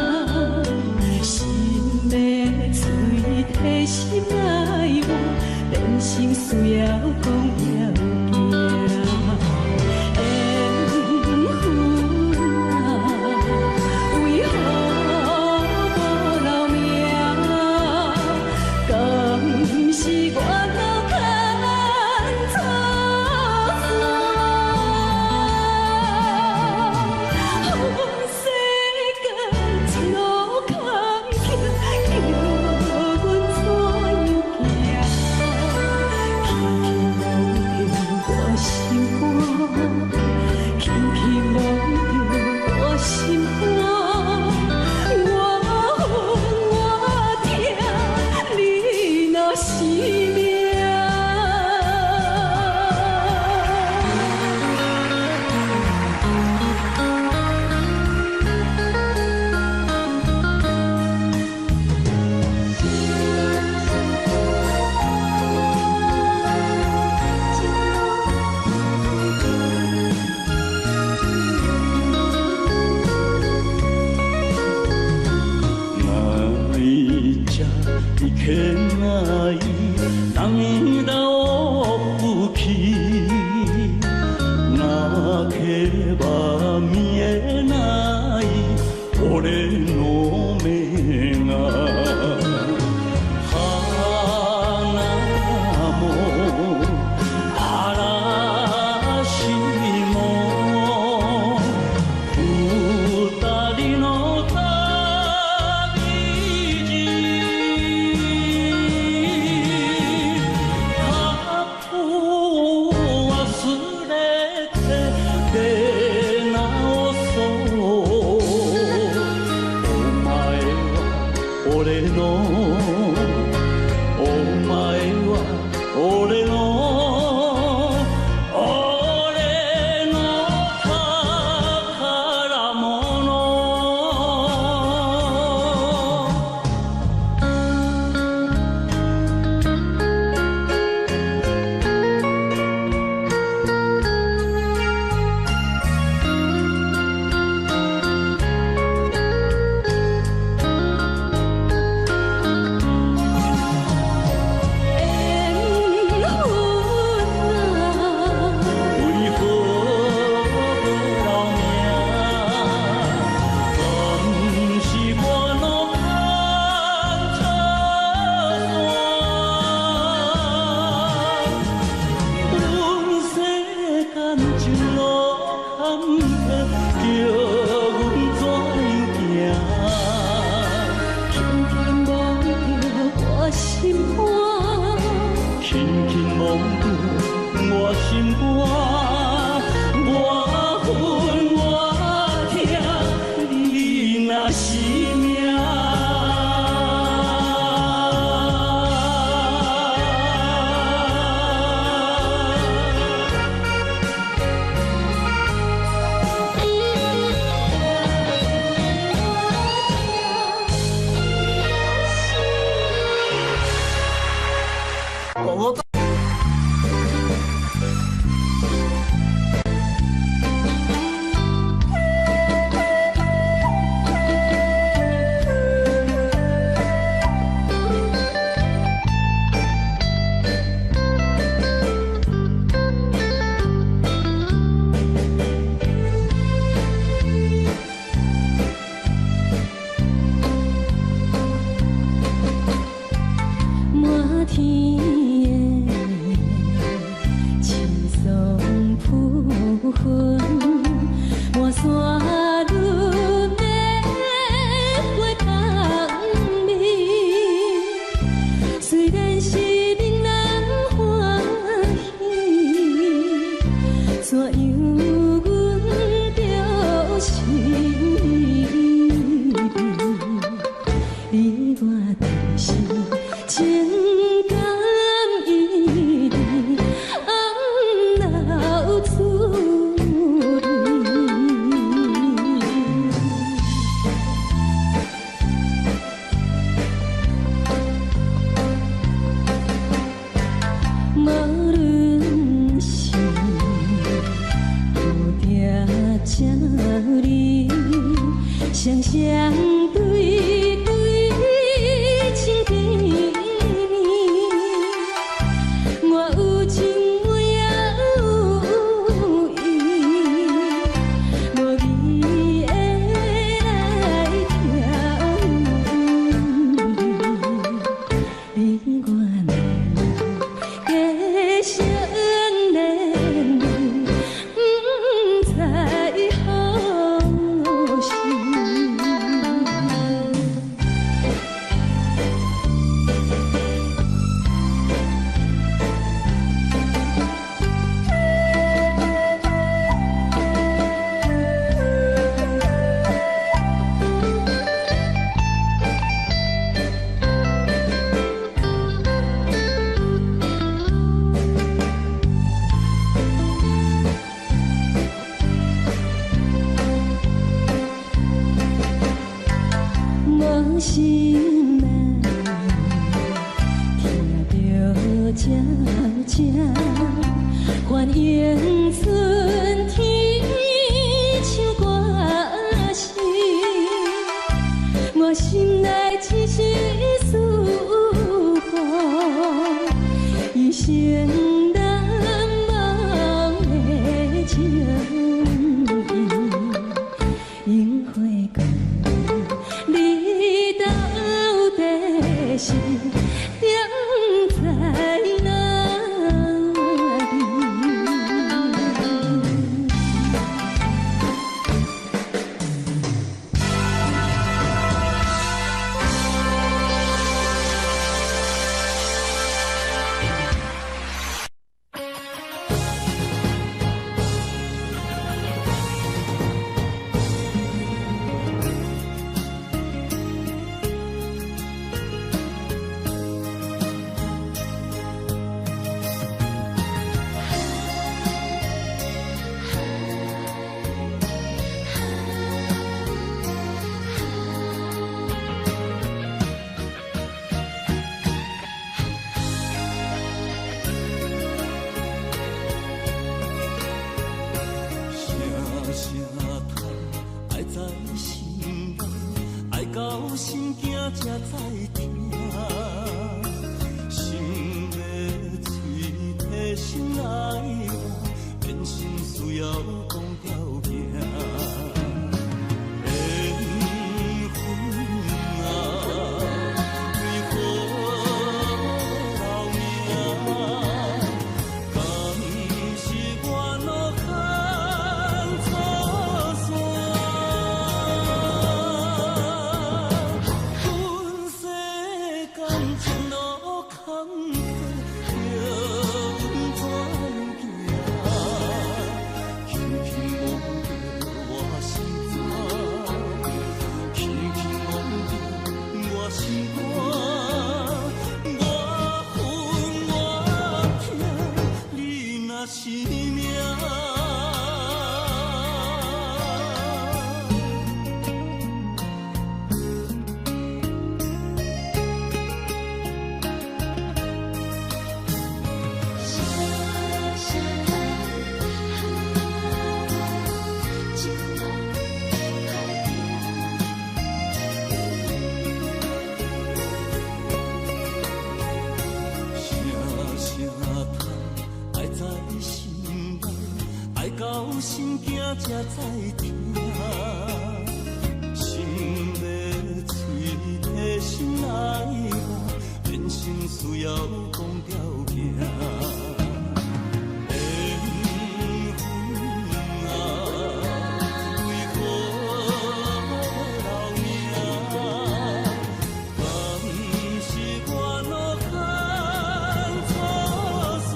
心的喙提心愛我，變成需要講要行。緣分啊，為何無留名？敢是我老牽錯線？世間一路坎坷，叫阮怎樣行？輕輕摸著我心肝，輕輕摸著我心肝，我恨我疼，你若是命。泣いちゃいけない涙を拭き泣けば見えない俺の目が花も嵐も二人の旅路過去を忘れて出直そうお前は俺のお前は俺の俺の宝物。緣你我就是情感依依，暗流处理。無論是雨定這呢，雙雙對對親甜蜜。我有情我也有意，無義的來疼你我兩家相連理，不知何時。我心內聽著鳥聲，歡迎春天唱歌聲。我心內一絲思慕，一生難忘的情意，櫻花光。你到底是踮在哪里？聲聲嘆，愛在心內，愛到心驚才知疼。心欲喙提心愛我，人生需要講條件。緣分啊，為何留名？敢是我落空错线？阮世间情路坎坷，叫阮怎样行？轻轻摸著我心肝，轻轻摸著我心肝，我恨我疼，你若是命。聲聲嘆，情路歹行。聲聲嘆，愛在心內，愛到心驚才知疼。心欲喙提心愛我，人生需要講條件。緣分啊，為何留名？敢是我落空错线？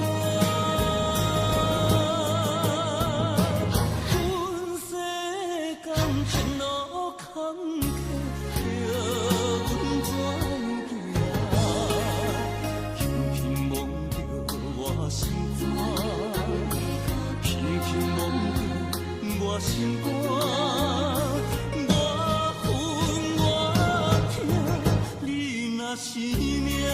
阮世间情路坎坷，叫阮怎若是命。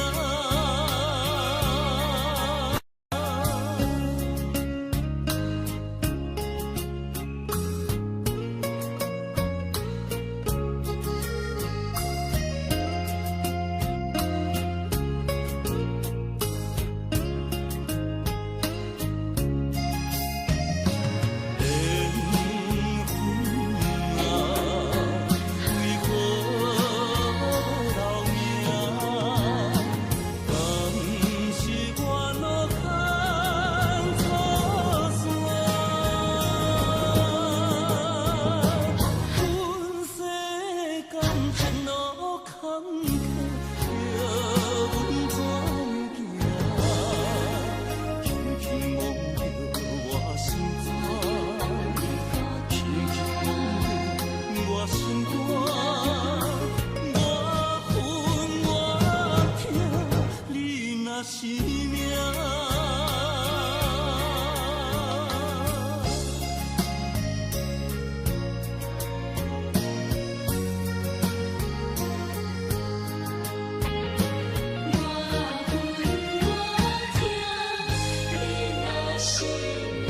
缘分啊，为何无留名？敢是我路坎错线？阮世感情路坎坷，叫阮怎样行？轻轻摸著我心肝，轻轻摸著我心肝，我恨我疼，你若是命。我恨我疼，你若是命。